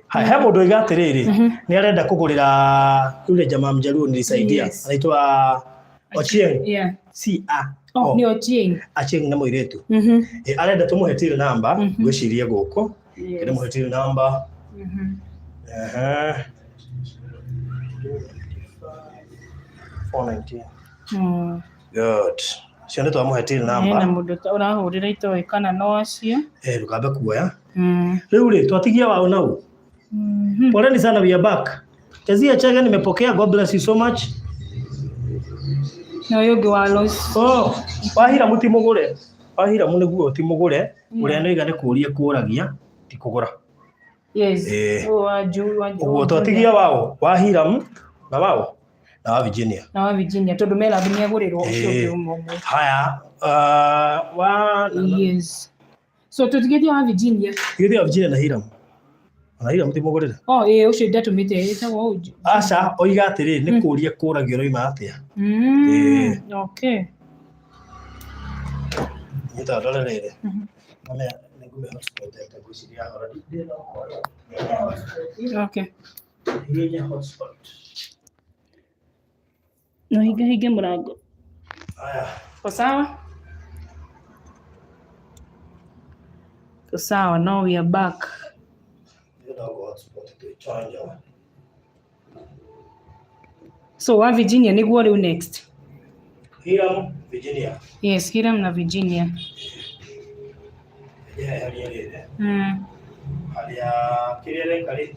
Speaker 1: Haya, he mũndũ oiga atĩrĩrĩ, nĩ arenda kũgũrĩra yule jamaa mjaluo nilisaidia.
Speaker 2: Yes.
Speaker 1: Anaitwa Ochieng.
Speaker 2: Yeah.
Speaker 1: C A
Speaker 2: Oh, nĩ Ochieng.
Speaker 1: Achieng nĩ mũirĩtu. Arenda tũmũhe till number, ngwĩciria gũkũ.
Speaker 2: Yes.
Speaker 1: Ndĩmũhe till number. Ehe. 419. Good. Cio nĩ twamũhe till
Speaker 2: Hena
Speaker 1: number.
Speaker 2: mũndũ ũrahũrĩra itoĩ kana no acio.
Speaker 1: Ndũkambe kuoya. Rĩu rĩ, twatigia wao nau. Poleni sana, we are back. Kezia Chege nimepokea, God bless you so much.
Speaker 2: Na ũyũ ũngĩ wa Lois.
Speaker 1: Oh, wahira muti mũgũre. Wahira mu nĩguo ti mũgũre. Ũrĩa nĩoiga nĩ kũũria kũragia, ti kũgũra.
Speaker 2: Yes. Ũyũ wa Ju wa Ju.
Speaker 1: Ũguo twatigia wao, wa Hiram na wao na wa Virginia.
Speaker 2: Na wa Virginia tondũ Merab nĩ agũrĩrwo ũcio ũngĩ ũmwe ũmwe.
Speaker 1: Haya, wa
Speaker 2: Yes. So tũtigĩtie wa Virginia.
Speaker 1: Tigĩtie wa Virginia na Hiram. Na Hiram ti mũgũrĩre.
Speaker 2: Oh, ĩĩ ũcio ndatũmĩte ĩtagwo ũũ.
Speaker 1: Aca, oiga atĩrĩ, nĩ kũũria kũragia ũroima atĩa.
Speaker 2: Okay.
Speaker 1: Nyita ndore rĩrĩ. Mame, nĩngũmĩ hotspot ete ngwĩciria hora.
Speaker 2: Okay.
Speaker 1: Hihinya hotspot.
Speaker 2: No hinge hinge mũrango.
Speaker 1: Haya.
Speaker 2: Ko sawa? Ko sawa, now we are back.
Speaker 1: Ndĩrenda gũ hotspot twĩchonjo.
Speaker 2: So wa Virginia nĩguo rĩu next.
Speaker 1: Hiram, Virginia.
Speaker 2: Yes, Hiram na Virginia.
Speaker 1: Rĩeherie rĩrĩ. Harĩa kĩrĩa reka rĩ,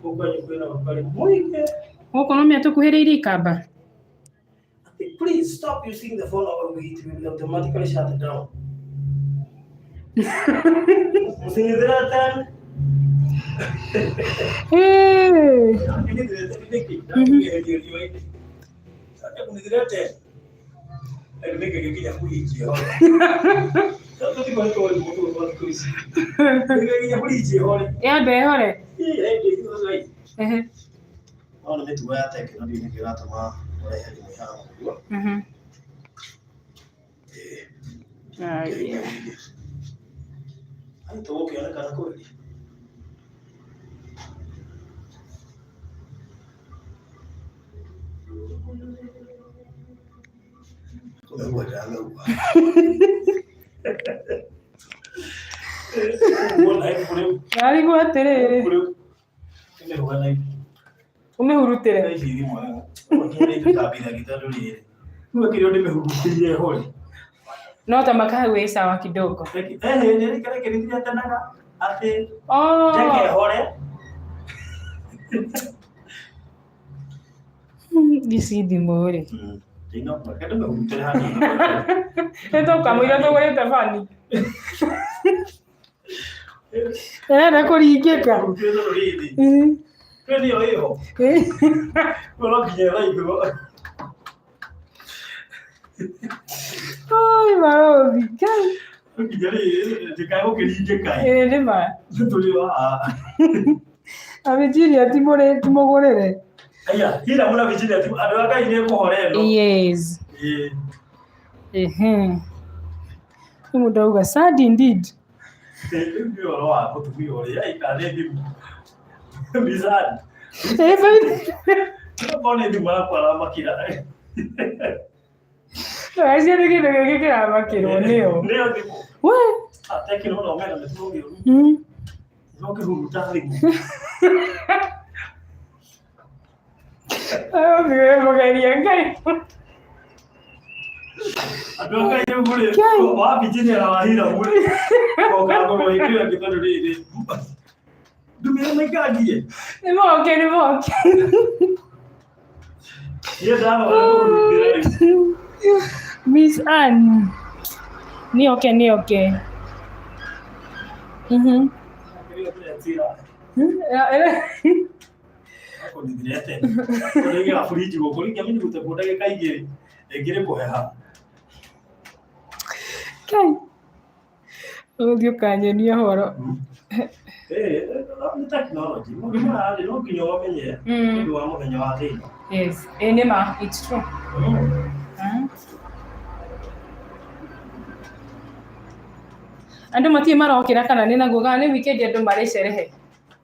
Speaker 1: gũkũ kwanyu kwĩna ũrugarĩ mũingĩ.
Speaker 2: Gũkũ no mĩa tũkuhĩrĩirie ikamba.
Speaker 1: Atĩ, please stop using the phone or it will automatically shut down. Usinithreaten.
Speaker 2: Hey.
Speaker 1: Usinithreaten nĩkĩ? Ndakũgeheria riũa-inĩ. Acha kunithreaten. Rĩu nĩkĩ gĩkinya kũrinjia hore. Tũtikũhĩtwo mũndũ ũyũ thikũ ici. Nĩkĩ gĩkinya kũrinjia hore.
Speaker 2: Yambe ĩhore.
Speaker 1: Ĩ, ĩ, ĩ,
Speaker 2: Ehe.
Speaker 1: No nĩ mĩtugo ya tekinoronjĩ nĩkĩo ĩratũma ũrehe thimũ ihana ũguo.
Speaker 2: Aya.
Speaker 1: Ai, tũgũkĩonekana kweli. Kũmĩgua ndĩramĩgua. Wona ibuku rĩu,
Speaker 2: Ndarigwo atĩrĩrĩ.
Speaker 1: ibuku rĩu. Kĩmĩruga na ibuku.
Speaker 2: Ũmĩhurutĩre.
Speaker 1: Ici thimũ ĩyo. Ũkĩrĩa ĩtũtambithagia tondũ rĩrĩ. Rĩu kĩrĩa ndĩmĩhurutĩire hore.
Speaker 2: No ta makau ĩ sawa kidogo.
Speaker 1: Reke atĩ
Speaker 2: Oh.
Speaker 1: njeke hore.
Speaker 2: Ici thimũ rĩ.
Speaker 1: Ndinoka ndĩmĩhurutĩre hanini.
Speaker 2: Nĩ tũkamũira tũgũrĩte bani. Ĩrenda kũringĩka.
Speaker 1: Hurutĩre tondũ rĩrĩ. Rĩu nĩyo ĩho. Rĩu no nginya ĩraigwo.
Speaker 2: Oi, marobi. Ngai.
Speaker 1: No nginya rĩrĩ ndĩkae gũkĩringĩka.
Speaker 2: Ĩĩ nĩ ma.
Speaker 1: Tũrĩ haha.
Speaker 2: Na Virginia ti mũgũrĩre.
Speaker 1: Aya, hira muna Virginia ti andũ a Ngai nĩ kũhora ĩno.
Speaker 2: Yes.
Speaker 1: Ĩĩ.
Speaker 2: Ehe. Nĩ mũndũ auga sad indeed.
Speaker 1: Rĩu nĩ ũhoro wa mũtumia ũrĩa aikara nĩ thimũ. Mizani.
Speaker 2: Eh,
Speaker 1: Okorwo nĩ thimũ arakwara makĩra.
Speaker 2: Acio nĩ kĩndũ gĩkĩ kĩramakĩrwo nĩo.
Speaker 1: Nĩyo thimũ.
Speaker 2: We.
Speaker 1: Tekino no mena mĩtugo mĩũru. No kĩhuruta thimũ.
Speaker 2: Mũgeria Ngai.
Speaker 1: Andũ a Ngai rĩu rĩ,
Speaker 2: Ngai.
Speaker 1: wa Virginia na wa Hiramu rĩ, ũkangorwo hĩndĩ ĩyo ĩngĩ tondũ rĩrĩ, ndumĩre maikangie.
Speaker 2: Nĩ moke, nĩ moke.
Speaker 1: Niĩ ndanoga kũhurutĩra rĩu.
Speaker 2: Miss Ann. Nĩ oke, nĩ oke.
Speaker 1: Kĩrĩa tũretĩra. Kũnithire tene. Kũrĩgĩra fridge gũkũ, ringĩamenyire gũte ndagĩka igĩrĩ, ĩngĩrĩ kũheha.
Speaker 2: Kai. Ũgũthiĩ ũkanyonia ũhoro.
Speaker 1: Ĩĩ, nĩ technology. Maũndũ maya rĩ, no nginya ũmamenye nĩ ũndũ wa mũthenya wa thĩna.
Speaker 2: Yes. Ĩ nĩ ma, it's true. Andũ matirĩ marokĩra kana nĩ naguo kana nĩ weekend andũ marĩ cerehe.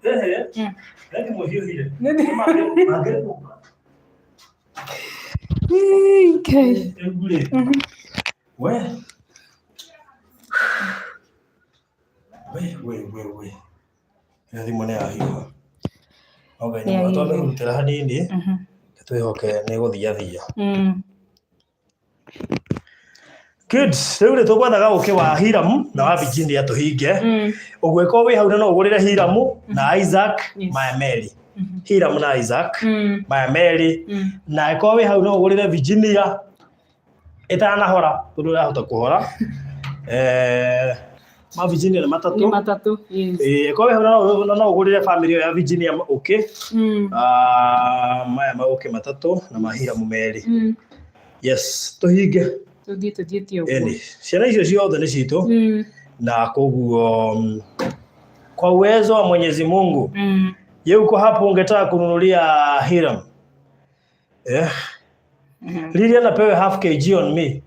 Speaker 1: Ehe, nĩ mũhiũhire. Mangĩrĩ gũka.
Speaker 2: Okay.
Speaker 1: Rĩu rĩ, we we we we we ĩyo thimũ nĩ yahiũha. No Ngai nĩ mwega, twamĩhurutĩra hanini twĩhoke nĩ gũthiathia. Good. Rĩu rĩ tũgwethaga ũkĩ wa Hiram na wa Virginia tũhinge. Ũguo ĩkorwo wĩ hau na no ũgũrĩre Hiramu na Isaac maya merĩ. Hiram na Isaac maya merĩ. Na ĩkorwo wĩ hau no ũgũrĩre Virginia ĩtanahora tondũ ĩrahota kũhora. Eh, ma Virginia nĩ matatũ.
Speaker 2: Nĩ matatũ. Yes.
Speaker 1: Ĩĩ, ĩkorwo wĩ hau na no ũgũrĩre family ĩyo ya Virginia ũkĩ. Ah, maya ma ũkĩ matatũ na ma Hiramu merĩ. Yes, tũhinge.
Speaker 2: Tũthiĩ tũthiĩte ũguo.
Speaker 1: Ĩni, ciana icio ciothe nĩ citũ na koguo kwa uwezo wa Mwenyezi Mungu ye uko hapo ungetaka kununulia Hiram eh. Lilian apewe half kg on me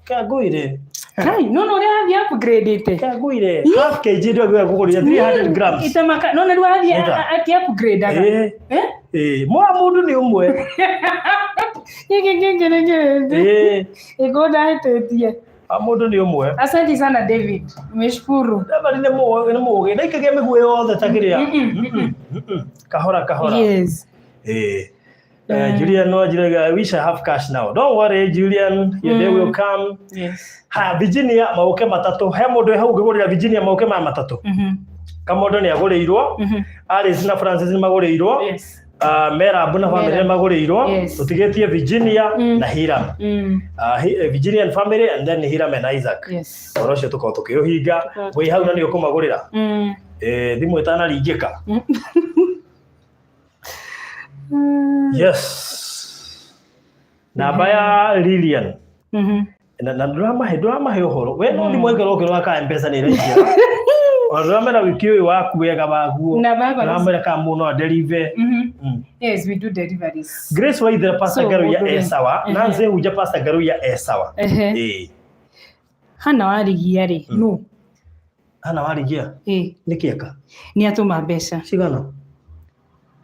Speaker 1: kagwire.
Speaker 2: Kai, no no ũrĩa athiĩ upgrade-ĩte.
Speaker 1: Kagwire half kg ndio agĩũka kũgũrĩra 300 grams.
Speaker 2: Itamaka, no rĩu athiĩ
Speaker 1: Nĩta.
Speaker 2: akĩ upgrade-aga.
Speaker 1: Eh,
Speaker 2: Eh?
Speaker 1: eh, mwa mũndũ nĩ ũmwe.
Speaker 2: Gĩkĩ kĩngĩ nĩ kĩrĩndĩ.
Speaker 1: Eh,
Speaker 2: Ĩko ndahĩtĩtie.
Speaker 1: wa mũndũ nĩ ũmwe.
Speaker 2: Asante sana David. Nimeshukuru.
Speaker 1: David nĩ mũũgĩ nĩ mũũgĩ ndaikagia mĩguĩ yothe ta kĩrĩa. Kahora kahora.
Speaker 2: Yes.
Speaker 1: Eh. Julian no anjĩraga, I wish I have cash now. Don't worry Julian, your day will come.
Speaker 2: Yes.
Speaker 1: Ha, Virginia maũke matatũ. He mũndũ hau ũngĩgũrĩra Virginia maũke maya matatũ. Kamondo nĩ agũrĩirwo. Alice na Francis nĩ magũrĩirwo.
Speaker 2: Yes.
Speaker 1: Merab na family nĩ magũrĩirwo.
Speaker 2: Yes.
Speaker 1: Tũtigĩtie Virginia na Hiram. Virginia and family and then Hiram and Isaac.
Speaker 2: Yes.
Speaker 1: Ũhoro ũcio tũkorwo tũkĩũhinga. Wĩ hau na nĩ ũkũmagũrĩra. Eh, thimũ ĩtanaringĩka. Yes. Namba ya Lilian. Na ndũramahe ũhoro. We no thimũ ĩngĩrwo ũkĩrora ka M-Pesa nĩ ĩraingĩra. Ona ndũramera wiki ũyũ waku wega waguo.
Speaker 2: Namba yakwa nĩ-
Speaker 1: Ndũramera kana mũndũ no adeliver.
Speaker 2: Yes, we do deliveries.
Speaker 1: Grace Waithera Pastor
Speaker 2: So,
Speaker 1: Ngaruiya
Speaker 2: mũndũ
Speaker 1: e
Speaker 2: rĩ-
Speaker 1: sawa. Nancy Hunja Pastor Ngaruiya e sawa.
Speaker 2: Ehe.
Speaker 1: Ĩĩ.
Speaker 2: Hana warigia rĩ, no.
Speaker 1: Hana warigia
Speaker 2: Ĩ,
Speaker 1: nĩkĩ eka?
Speaker 2: nĩ atũma mbeca.
Speaker 1: Cigana?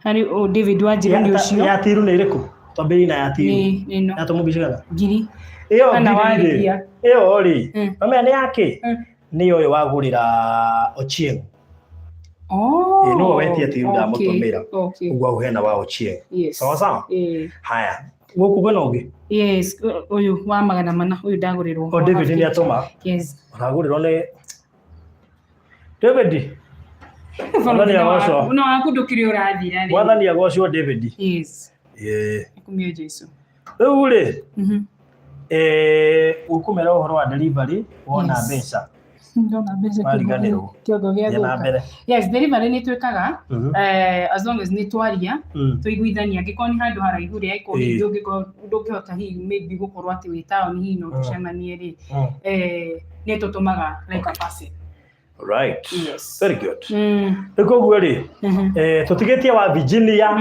Speaker 2: Harĩ o David Wanjiru nĩ ũcio.
Speaker 1: Ya tiru nĩ ĩrĩkũ? Twambĩrĩrie na ya tiru.
Speaker 2: Nĩ nĩ ĩno.
Speaker 1: Yatũma mbia cigana?
Speaker 2: Ngiri.
Speaker 1: Ĩyo
Speaker 2: Hana
Speaker 1: ngiri rĩ,
Speaker 2: warigia.
Speaker 1: ĩyo rĩ, mamenya nĩ yake? Nĩ ũyũ wagũrĩra Ochieng.
Speaker 2: Oh.
Speaker 1: Ĩĩ, nĩwe wetia tiru ndamũtũmĩra.
Speaker 2: Okay.
Speaker 1: Ũguo hau hena wa Ochieng.
Speaker 2: Yes.
Speaker 1: Sawa sawa?
Speaker 2: Ĩĩ.
Speaker 1: Haya, gũkũ kwĩna ũngĩ?
Speaker 2: Yes, ũyũ wa 400 ũyũ ndagũrĩrwo.
Speaker 1: O David nĩ atũma.
Speaker 2: Yes.
Speaker 1: Ũragũrĩrwo nĩ David. Mwathani agocwo.
Speaker 2: No waku ndũkĩrĩ ũrathira rĩ.
Speaker 1: Mwathani agocwo David.
Speaker 2: Yes.
Speaker 1: Ĩĩ.
Speaker 2: Kumio Jesu.
Speaker 1: Rĩu rĩ, ũkũmera ũhoro wa delivery wona
Speaker 2: Yes.
Speaker 1: mbeca.
Speaker 2: Ndona mbeca
Speaker 1: Wariganĩrwo.
Speaker 2: kĩongo gĩa
Speaker 1: Thiĩ na
Speaker 2: gũka.
Speaker 1: mbere.
Speaker 2: Yes, delivery nĩ twĩkaga as long as nĩ twaria tũiguithania angĩkorwo nĩ handũ haraihu rĩ angĩkorwo
Speaker 1: Ĩĩ.
Speaker 2: hihi ũngĩkorwo ndũngĩhota hihi maybe gũkorwo atĩ wĩ taũni hihi no tũcemanie rĩ nĩ tũtũmaga like a parcel.
Speaker 1: Right.
Speaker 2: Yes.
Speaker 1: Very good. Rĩu koguo rĩ, tũtigĩtie wa Virginia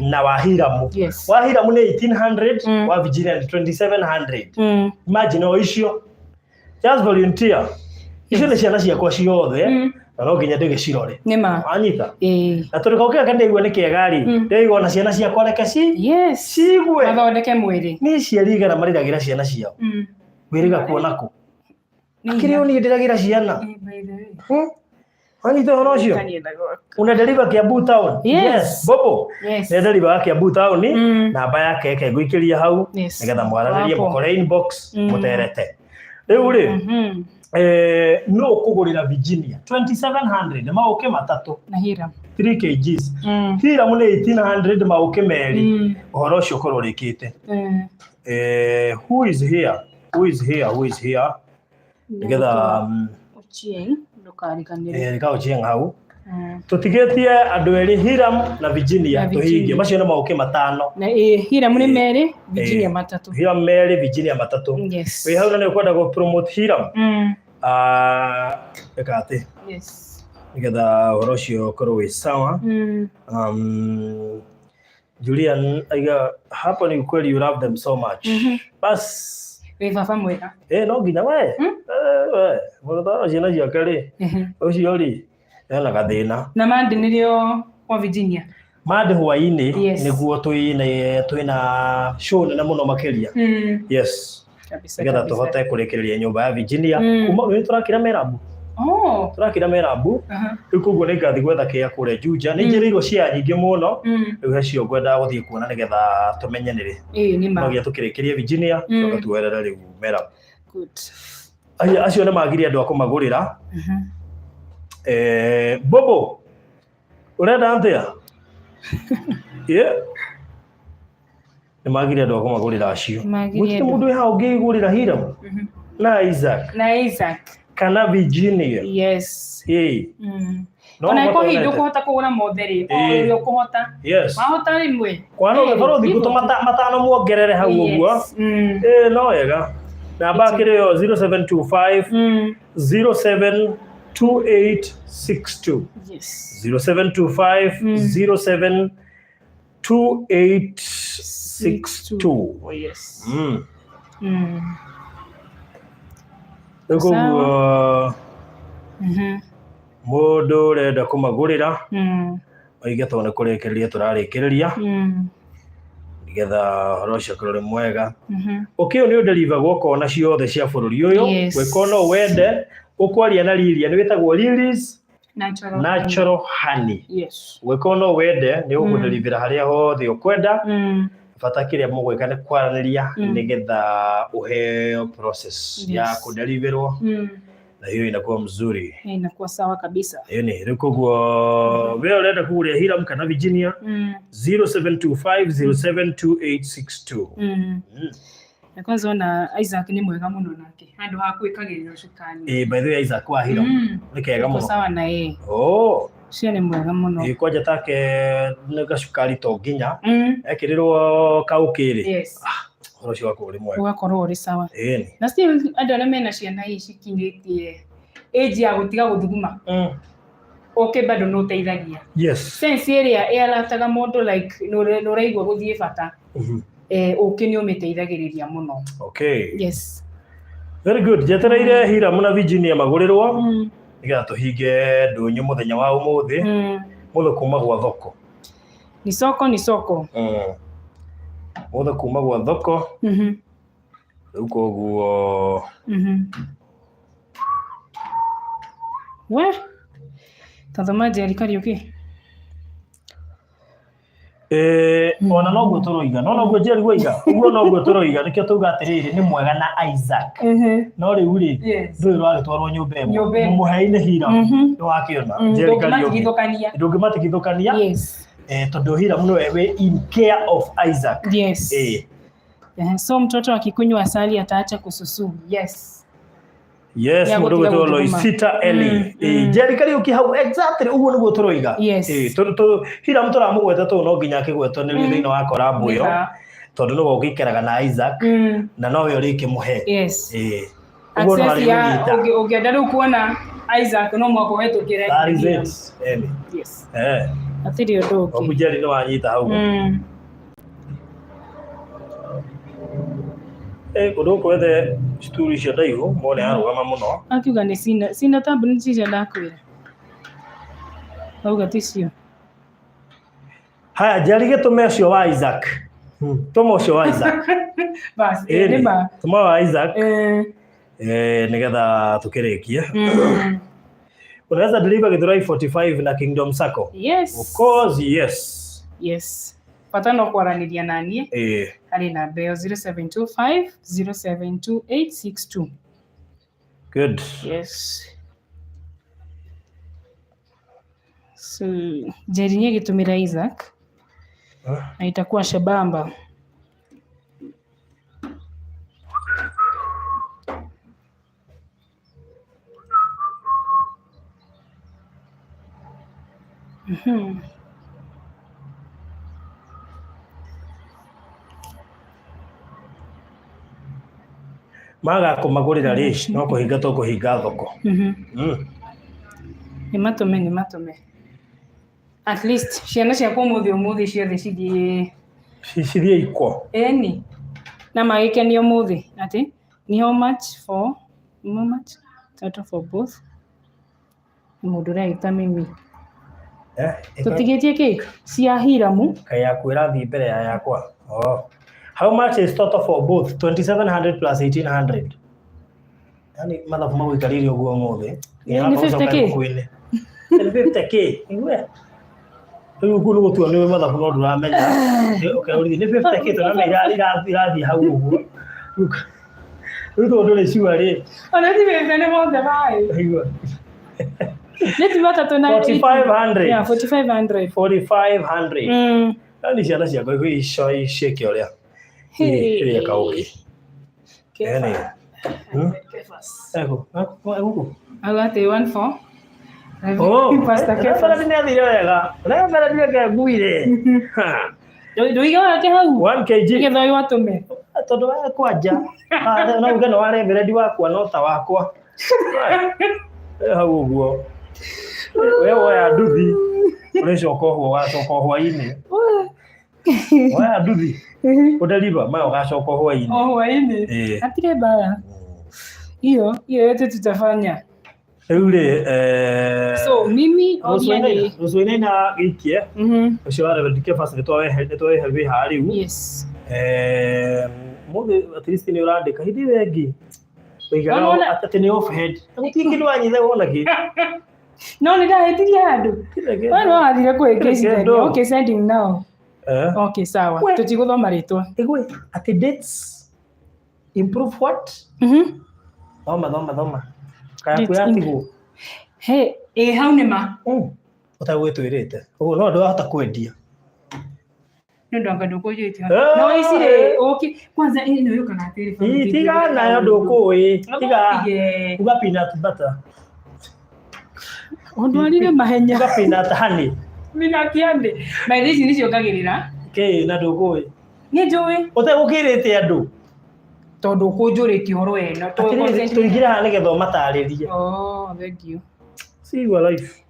Speaker 1: na wa Hiramu.
Speaker 2: Yes.
Speaker 1: Wa Hiramu nĩ 1800, wa Virginia nĩ 2700. Imagine o icio. Just volunteer. Icio nĩ ciana ciakwa ciothe na no nginya ndĩgĩcirore.
Speaker 2: Nĩ ma.
Speaker 1: Wanyita?
Speaker 2: Ĩĩ.
Speaker 1: Na tondũ kaũkĩ gaka ndĩraigua nĩ kega rĩ, ndĩraigua ona ciana ciakwa reke ci
Speaker 2: Yes.
Speaker 1: cigue.
Speaker 2: Mathondeke mwĩrĩ.
Speaker 1: Nĩ ciari igana marĩragĩra ciana ciao. Wĩrĩga kuona kũ?
Speaker 2: Nĩ
Speaker 1: Akĩrĩ o niĩ ndĩragĩra ciana.
Speaker 2: Eh, by the way.
Speaker 1: Wanyita ũhoro ũcio?
Speaker 2: Kanietha gwaka.
Speaker 1: Una deliver Kiambu town?
Speaker 2: Yes.
Speaker 1: Bobo.
Speaker 2: Yes.
Speaker 1: Nĩ deliver Kiambu town. Namba yake eke ngũikĩria hau
Speaker 2: Yes.
Speaker 1: nĩgetha mwaranĩrie
Speaker 2: Wapo.
Speaker 1: mũkore inbox mũterete. Rĩu rĩ, no ũkũgũrĩra Virginia 2700 maũkĩ matatũ
Speaker 2: Na Hiram.
Speaker 1: 3 kgs. Hiram nĩ 1800 maũkĩ merĩ. Ũhoro ũcio ũkorwo ũrĩkĩte. Who is here? Who is here? Who is here? Nĩgetha
Speaker 2: Ochieng, ndũkariganĩrwo.
Speaker 1: Rika Ochieng hau. Tũtigĩtie andũ erĩ Hiram na Virginia
Speaker 2: Na
Speaker 1: tũhingie.
Speaker 2: Virginia.
Speaker 1: Macio nĩ maũkĩ matano.
Speaker 2: Na Hiram nĩ merĩ, Virginia matatũ.
Speaker 1: Hiram merĩ, Virginia matatũ.
Speaker 2: Yes.
Speaker 1: Wĩ hau na nĩ ũkwenda gũ promote Hiram? Ĩka atĩ
Speaker 2: Yes.
Speaker 1: nĩgetha ũhoro ũcio ũkorwo wĩ sawa. Julian aiga hapo ni ukweli, you love them so much. Bas.
Speaker 2: Wĩ baba mwega.
Speaker 1: No nginya we. We, mũthara ciana ciake rĩ, ũcio rĩ, ena gathĩna.
Speaker 2: Na Monday nĩrĩo kwa Virginia.
Speaker 1: Monday hwaĩ-inĩ
Speaker 2: Yes.
Speaker 1: nĩguo twĩna show nene mũno makĩria. Yes.
Speaker 2: Kabisa.
Speaker 1: Nĩgetha
Speaker 2: kabisa.
Speaker 1: tũhote kũrĩkĩrĩria nyũmba ya Virginia. Kuma nĩ tũrakira Merabu.
Speaker 2: Oh.
Speaker 1: Tũrakira Merabu. Rĩu koguo nĩ ngathiĩ gwetha kĩa kũrĩa Juja. Nĩ njĩrĩirwo cia nyingĩ mũno. Rĩu he cio ngwendaga gũthiĩ kuona nĩgetha tũmenye nĩ rĩ.
Speaker 2: Ĩĩ nĩ ma.
Speaker 1: No nginya tũkĩrĩkĩrie Virginia, tũcoke tuoerere rĩu Merabu.
Speaker 2: Good.
Speaker 1: Acio nĩ magire andũ a kũmagũrĩra. Bobo, ũrenda atĩa? Yeah. Nĩ magire andũ a kũmagũrĩra acio.
Speaker 2: Nĩmagire
Speaker 1: Gũtirĩ
Speaker 2: andũ.
Speaker 1: mũndũ wĩ haha ũngĩgũrĩra Hiram na Isaac
Speaker 2: Na Isaac.
Speaker 1: kana Virginia.
Speaker 2: Yes.
Speaker 1: Ĩĩ. No
Speaker 2: Ona ĩkorwo hihi
Speaker 1: ũhote.
Speaker 2: ndũkũhota kũgũra mothe rĩ, o
Speaker 1: Ĩĩ.
Speaker 2: ũrĩa ũkũhota.
Speaker 1: Yes.
Speaker 2: Wahota rĩmwe.
Speaker 1: Kwa no ũgĩkorwo thikũ
Speaker 2: Hivyo.
Speaker 1: matano muongerere hau ũguo.
Speaker 2: Yes.
Speaker 1: Ĩĩ no wega. Namba akĩrĩ yo 0725 072862.
Speaker 2: Yes.
Speaker 1: 0725 072862.
Speaker 2: Oh, yes.
Speaker 1: Rĩu koguo mũndũ ũrenda kũmagũrĩra oige tondũ nĩ kũrĩkĩrĩria tũrarĩkĩrĩria nĩgetha ũhoro ũcio ũkorwo ũrĩ mwega. Ũkĩ ũyũ nĩ ũnderivagwo kona ciothe cia bũrũri ũyũ.
Speaker 2: Yes.
Speaker 1: Gwĩkorwo no wende ũkwaria na Lilia nĩ wĩtagwo Lily's
Speaker 2: Natural.
Speaker 1: Natural Honey.
Speaker 2: Yes.
Speaker 1: Gwĩkorwo no wende nĩ ũkũnderivĩra harĩa hothe ũkwenda. Bata kĩrĩa mũgwĩka nĩ kwaranĩria nĩgetha ũheo process ya kũnderivĩrwo na hiyo inakuwa mzuri.
Speaker 2: Inakuwa sawa kabisa.
Speaker 1: Hiyo ni rĩu koguo we ũrenda kũgũrĩra Hiram kana Virginia 0725072862.
Speaker 2: Na kwanza ona Isaac nĩ mwega mũno nake handũ ha gwĩkagĩrĩrwo cukari.
Speaker 1: By the way Isaac wa Hiram nĩ kega
Speaker 2: Iko
Speaker 1: mũno.
Speaker 2: sawa na yeye.
Speaker 1: Oh,
Speaker 2: Ũcio nĩ mwega mũno.
Speaker 1: Kwanja take nĩ gacukari to nginya ekĩrĩrwo kaũkĩ rĩ.
Speaker 2: Yes.
Speaker 1: Ũhoro ũcio wakorwo ũrĩ mwega.
Speaker 2: Ũgakorwo ũrĩ sawa.
Speaker 1: Ĩni.
Speaker 2: Na still andũ arĩa mena ciana ici cikinyĩtie age ya gũtiga gũthuguma ũkĩ bado nĩ ũteithagia.
Speaker 1: Yes.
Speaker 2: Sense ĩrĩa ĩarataga mũndũ like nĩ ũraigua gũthiĩ bata. Ũkĩ nĩ ũmĩteithagĩrĩria mũno.
Speaker 1: Okay.
Speaker 2: Yes.
Speaker 1: Very good. Njetereire Hiram na Virginia magũrĩrwo nĩgetha tũhinge ndũnyũ mũthenya wa ũmũthĩ. Mũthĩ kuma gwa thoko.
Speaker 2: Ni soko ni soko.
Speaker 1: Mũthĩ kuma gwa thoko. Rĩu koguo
Speaker 2: We tathoma Njeri Kariuki.
Speaker 1: Ona noguo tũroiga no noguo Njeri waiga ũguo noguo tũroiga nĩkĩo tauga atĩrĩrĩ nĩ mwega na Isaac no rĩu rĩ
Speaker 2: Yes.
Speaker 1: ndũĩ rwagĩtwarwo nyũmba ĩmwe
Speaker 2: Nyũmba ĩmwe.
Speaker 1: mũhei-inĩ Hiram nĩ wakĩona Njeri Kariuki
Speaker 2: Ndũngĩmatigithũkania.
Speaker 1: ndũngĩmatigithũkania
Speaker 2: Yes.
Speaker 1: tondũ Hiram nĩwe wĩ in care of Isaac.
Speaker 2: Yes. So mtoto akikunywa asali ataacha kususu. Yes.
Speaker 1: Yes,
Speaker 2: Ya
Speaker 1: mũndũ
Speaker 2: gũtiga
Speaker 1: gwĩtwo
Speaker 2: gũthuguma.
Speaker 1: Loisita Eli. Njeri Kariuki hau exactly ũguo nĩguo tũroiga.
Speaker 2: Yes.
Speaker 1: Hiram tũramũgweta tondũ no nginya akĩgwetwo nĩ thĩinĩ wa korambo ĩyo
Speaker 2: Nĩha.
Speaker 1: tondũ nĩwe ũgĩikaraga na Isaac na nowe ũrĩkĩmũhe.
Speaker 2: Yes.
Speaker 1: Ũguo no
Speaker 2: Access ya
Speaker 1: arĩmũnyita.
Speaker 2: ũngĩenda rĩu kuona Isaac no mwaka ũhetũkĩre.
Speaker 1: That is it. Eni.
Speaker 2: Yes.
Speaker 1: Eh.
Speaker 2: Hatirĩ ũndũ ũngĩ.
Speaker 1: Obu Jerry nĩ wanyita hau. Eh, kũndũ gũkũ wethe cituru icio ndaihu mone arũgama mũno.
Speaker 2: Akiuga nĩ cina cina tabu icio ndakwĩra. Auga ticio.
Speaker 1: Haya, Jerry gĩtũme ũcio wa Isaac. Tũma ũcio wa Isaac.
Speaker 2: Bas,
Speaker 1: Ĩni,
Speaker 2: nĩ ma.
Speaker 1: Tũma wa Isaac.
Speaker 2: Eh,
Speaker 1: Eh, nĩgetha tũkĩrĩkie. Unaweza deliver Githurai 45 na Kingdom Sacco?
Speaker 2: Yes.
Speaker 1: Of course, yes.
Speaker 2: Yes. Bata no kwaranĩria na niĩ
Speaker 1: Eh,
Speaker 2: harĩ namba ĩyo 0725 072862.
Speaker 1: good.
Speaker 2: Yes. So, Jerry nĩ agĩtũmĩra Isaac
Speaker 1: Huh?
Speaker 2: na itakuwa shabamba.
Speaker 1: Maga kũmagũrĩra rĩ, no kũhinga tũkũhinga thoko.
Speaker 2: Nĩ matũme nĩ matũme. At least ciana ciakwa ũmũthĩ ũmũthĩ ciothe cithiĩ
Speaker 1: Cithiĩ ikwo.
Speaker 2: ĩni na magĩkenio ũmũthĩ atĩ ni how much for how much total for both nĩ mũndũ ũragĩta mimi
Speaker 1: Eh,
Speaker 2: tũtigĩtie kĩ cia Hiramu
Speaker 1: Kaĩ yaku ĩrathiĩ mbere ya yakwa. Oh. How much is total for both? 2700 plus 1800. Yaani mathabu magũikarĩire ũguo ũmũthĩ.
Speaker 2: Nĩ 50K?
Speaker 1: Nĩ 50K. Igue. Rĩu ũguo nĩ gũtua nĩ mathabu no ndũramenya. Ũkeũrithia nĩ 50K tondũ nĩ irathiĩ hau ũguo. Rĩu tondũ ndũrĩ sure rĩ.
Speaker 2: Ona ti mbeca nĩ mothe maĩ
Speaker 1: Igua.
Speaker 2: nĩ ti matatũ na
Speaker 1: 4500.
Speaker 2: Yeah, 4500.
Speaker 1: 4500. Yaani ciana ciakwa icio ciĩke ũrĩa. Ĩrĩa kaũkĩ. Ĩni. Ego, ego.
Speaker 2: Auga atĩ 14.
Speaker 1: Oh,
Speaker 2: Pastor Kefas.
Speaker 1: Reverend nĩ athire wega. Reverend nĩ nguire.
Speaker 2: Ndũiga wake hau.
Speaker 1: 1 kg.
Speaker 2: Nĩgetha ũyũ atũme.
Speaker 1: Tondũ wa kwanja. No uge no wa Reverend wakwa no ta wakwa. Hau ũguo. We woya nduthi. Ũrĩcoka ũguo ũgacoka hwainĩ. Woya nduthi. Ũdeliver maya ũgacoka hwainĩ.
Speaker 2: O hwainĩ.
Speaker 1: Eh.
Speaker 2: Hatirĩ mbara. Hiyo hiyo yote tutafanya.
Speaker 1: Rĩu rĩ,
Speaker 2: So mimi oria ni
Speaker 1: rũcuinaina gĩikie ũcio wa Reverend Kefas nĩ twawehe wĩ haha rĩu.
Speaker 2: Yes.
Speaker 1: Mũthĩ at least nĩ ũrandĩka hĩndĩ ĩyo ĩngĩ ũigaga
Speaker 2: Wona-
Speaker 1: atĩ nĩ off head gũtirĩ kĩndũ wanyitha wona kĩ
Speaker 2: No nĩ ndahĩtirie handũ. We no wathire kwĩngĩcithania.
Speaker 1: Kĩndũ.
Speaker 2: Okay, sending now. Okay, sawa.
Speaker 1: We.
Speaker 2: Tũtigũthoma rĩtwa.
Speaker 1: Ĩgwe atĩ dates improve what? Thoma thoma thoma. Kaya
Speaker 2: Dates
Speaker 1: yatigwo.
Speaker 2: He, ĩ hau nĩ ma.
Speaker 1: Ũtagwĩtwĩrĩte. Ũguo no ndwahota kwendia.
Speaker 2: Nĩ ũndũ anga ndũkũnjĩtie.
Speaker 1: Eh.
Speaker 2: No ici rĩ, ũki kwanza ĩno yũkaga atĩrĩ.
Speaker 1: Ii, Tiga nayo ndũkũĩ. Tiga.
Speaker 2: Tige.
Speaker 1: Uga peanut butter.
Speaker 2: Ũndwarire mahenya.
Speaker 1: Uga peanut honey.
Speaker 2: Peanut honey. Maitho ici nĩciongagĩrĩra.
Speaker 1: Kĩ na ndũkũĩ.
Speaker 2: Nĩ njũĩ.
Speaker 1: Ũtegũkĩrĩte andũ.
Speaker 2: Tondũ ũkũnjũrĩtie ũhoro ĩno.
Speaker 1: Atĩrĩrĩ, tũingĩre haha nĩgetha ũmatarĩrie.
Speaker 2: Oh, thank you.
Speaker 1: See your life.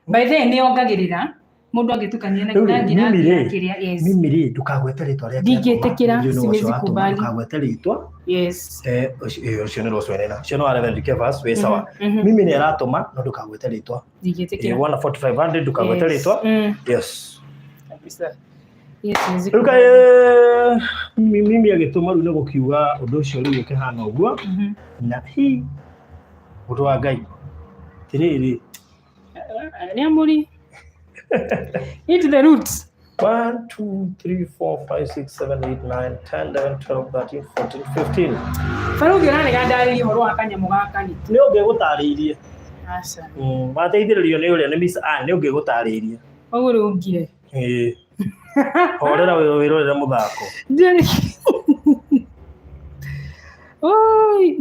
Speaker 2: By the way, nĩ yongagĩrĩra mũndũ angĩtukania na
Speaker 1: Rĩu rĩ,
Speaker 2: ngira
Speaker 1: mimi rĩ,
Speaker 2: kĩrĩa yes.
Speaker 1: mimi rĩ ndũkagwete rĩtwa rĩake
Speaker 2: Ndingĩtĩkĩra,
Speaker 1: Nĩ ũcio
Speaker 2: siwezi
Speaker 1: watũma,
Speaker 2: kubali.
Speaker 1: ndũkagwete rĩtwa.
Speaker 2: Yes.
Speaker 1: Eh, ũcio nĩ rũcwenena ũcio nĩ wa Reverend Kefas wĩ sawa. Mimi nĩ aratũma no ndũkagwete rĩtwa.
Speaker 2: Ndingĩtĩkĩra.
Speaker 1: Wana 4500 ndũkagwete
Speaker 2: Yes.
Speaker 1: rĩtwa. Yes.
Speaker 2: Kabisa. Yes, siwezi
Speaker 1: Rĩu
Speaker 2: kubali.
Speaker 1: kaĩ mimi agĩtũma rĩu nĩ gũkiuga ũndũ ũcio rĩu ũkĩhana ũguo na hi ũndũ wa Ngai tirĩrĩ
Speaker 2: Arĩa mũri. Eat the roots.
Speaker 1: 1 2 3 4 5 6 7 8 9 10 11 12 13 14 15
Speaker 2: Barũthi ũrarega ndarĩrie ũhoro wa kanyamũ gaka nĩ.
Speaker 1: nĩ ũngĩgũtarĩirie.
Speaker 2: Aca.
Speaker 1: Wateithĩrĩrio nĩ ũrĩa nĩ Miss Ann nĩ ũngĩgũtarĩirie.
Speaker 2: Ũguo rĩu ngire.
Speaker 1: Ĩĩ. Horera wĩrorere mũthako.
Speaker 2: Oi,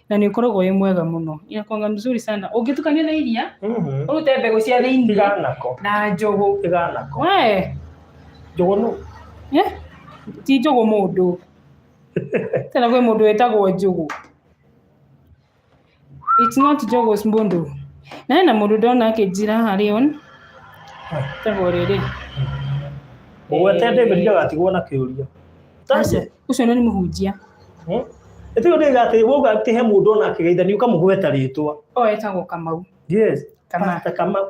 Speaker 2: Na nĩ ũkoragwo wĩ mwega mũno. Inakuanga mzuri sana. Ũngĩtukania na iria, ũrute mbegũ cia thĩiniĩ
Speaker 1: Tiga nako.
Speaker 2: na njũgũ.
Speaker 1: Tiga nako.
Speaker 2: We,
Speaker 1: Njũgũ nũ?
Speaker 2: eh? Ti njũgũ mũndũ. Tena kwĩ mũndũ wĩtagwo njũgũ. It's not Jogos Mbundu. Na hena mũndũ ndona akĩnjĩra harĩ on. Tagwo rĩrĩ.
Speaker 1: Ũgwete David ndagatigwo na kĩũria. Taje.
Speaker 2: Ũcio nĩ mũhunjia.
Speaker 1: Ĩtigo ndĩga atĩ wauga atĩ he mũndũ ona akĩgeithania ũkamũgweta rĩtwa.
Speaker 2: O etagwo Kamau.
Speaker 1: Yes.
Speaker 2: Kamau.
Speaker 1: Pastor Kamau.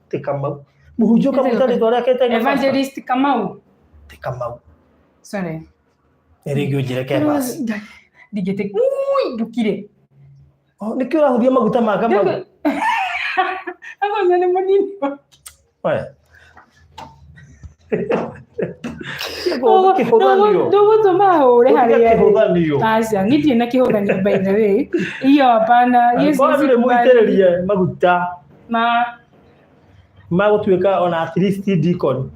Speaker 1: Ti Kamau. Mũhunjia ũkamwĩta rĩtwa rĩake ĩtagwo pastor.
Speaker 2: Evangelist Kamau.
Speaker 1: Ti Kamau.
Speaker 2: Sorry.
Speaker 1: Nĩ rĩngĩ ũnjĩre Kebas.
Speaker 2: Ndingĩte. Ui, ndukire.
Speaker 1: Oh, nĩkĩo ũrahũthia maguta ma Kamau.
Speaker 2: Agonya nĩ mũnini.
Speaker 1: We. Kĩhũthanio.
Speaker 2: Ndũgũtũma hũre
Speaker 1: Gũtiga
Speaker 2: harĩa.
Speaker 1: kĩhũthanio.
Speaker 2: Aca, niĩ ndirĩ na kĩhũthanio by the way. Iyo hapana. Yes,
Speaker 1: Korwo ndũrĩ mũitĩrĩrie maguta
Speaker 2: Ma
Speaker 1: ma gũtuĩka ona at least deacon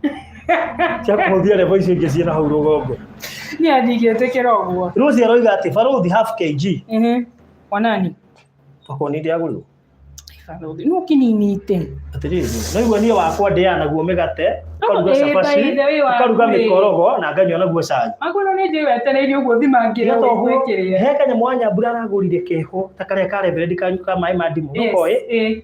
Speaker 1: cia kũhũthia level icio ingĩ ciĩ na hau rũgongo.
Speaker 2: niĩ ndingĩtĩkĩra ũguo.
Speaker 1: Rose aroiga atĩ barũthi half kg.
Speaker 2: Ehe. Wanani?
Speaker 1: Okorwo nĩ ndĩagũrĩrwo.
Speaker 2: Barũthi. No kĩninite.
Speaker 1: Atĩrĩrĩ, no igua niĩ wakwa ndĩaga naguo mĩgate, ũkaruga
Speaker 2: Ĩĩ,
Speaker 1: cabaci,
Speaker 2: by the way, waku
Speaker 1: ũkaruga
Speaker 2: rĩ.
Speaker 1: mĩkorogo na nganyua naguo cai.
Speaker 2: Akorwo nĩ njũĩ wetereire ũguo thimangĩre
Speaker 1: Tiga toguo,
Speaker 2: gwĩkĩrĩra.
Speaker 1: he kanyamũ wa nyambura aragũrire keho ta karĩa ka reverend kanyu ka maĩ ma ndimũ
Speaker 2: Yes,
Speaker 1: nĩkoĩ
Speaker 2: ĩĩ.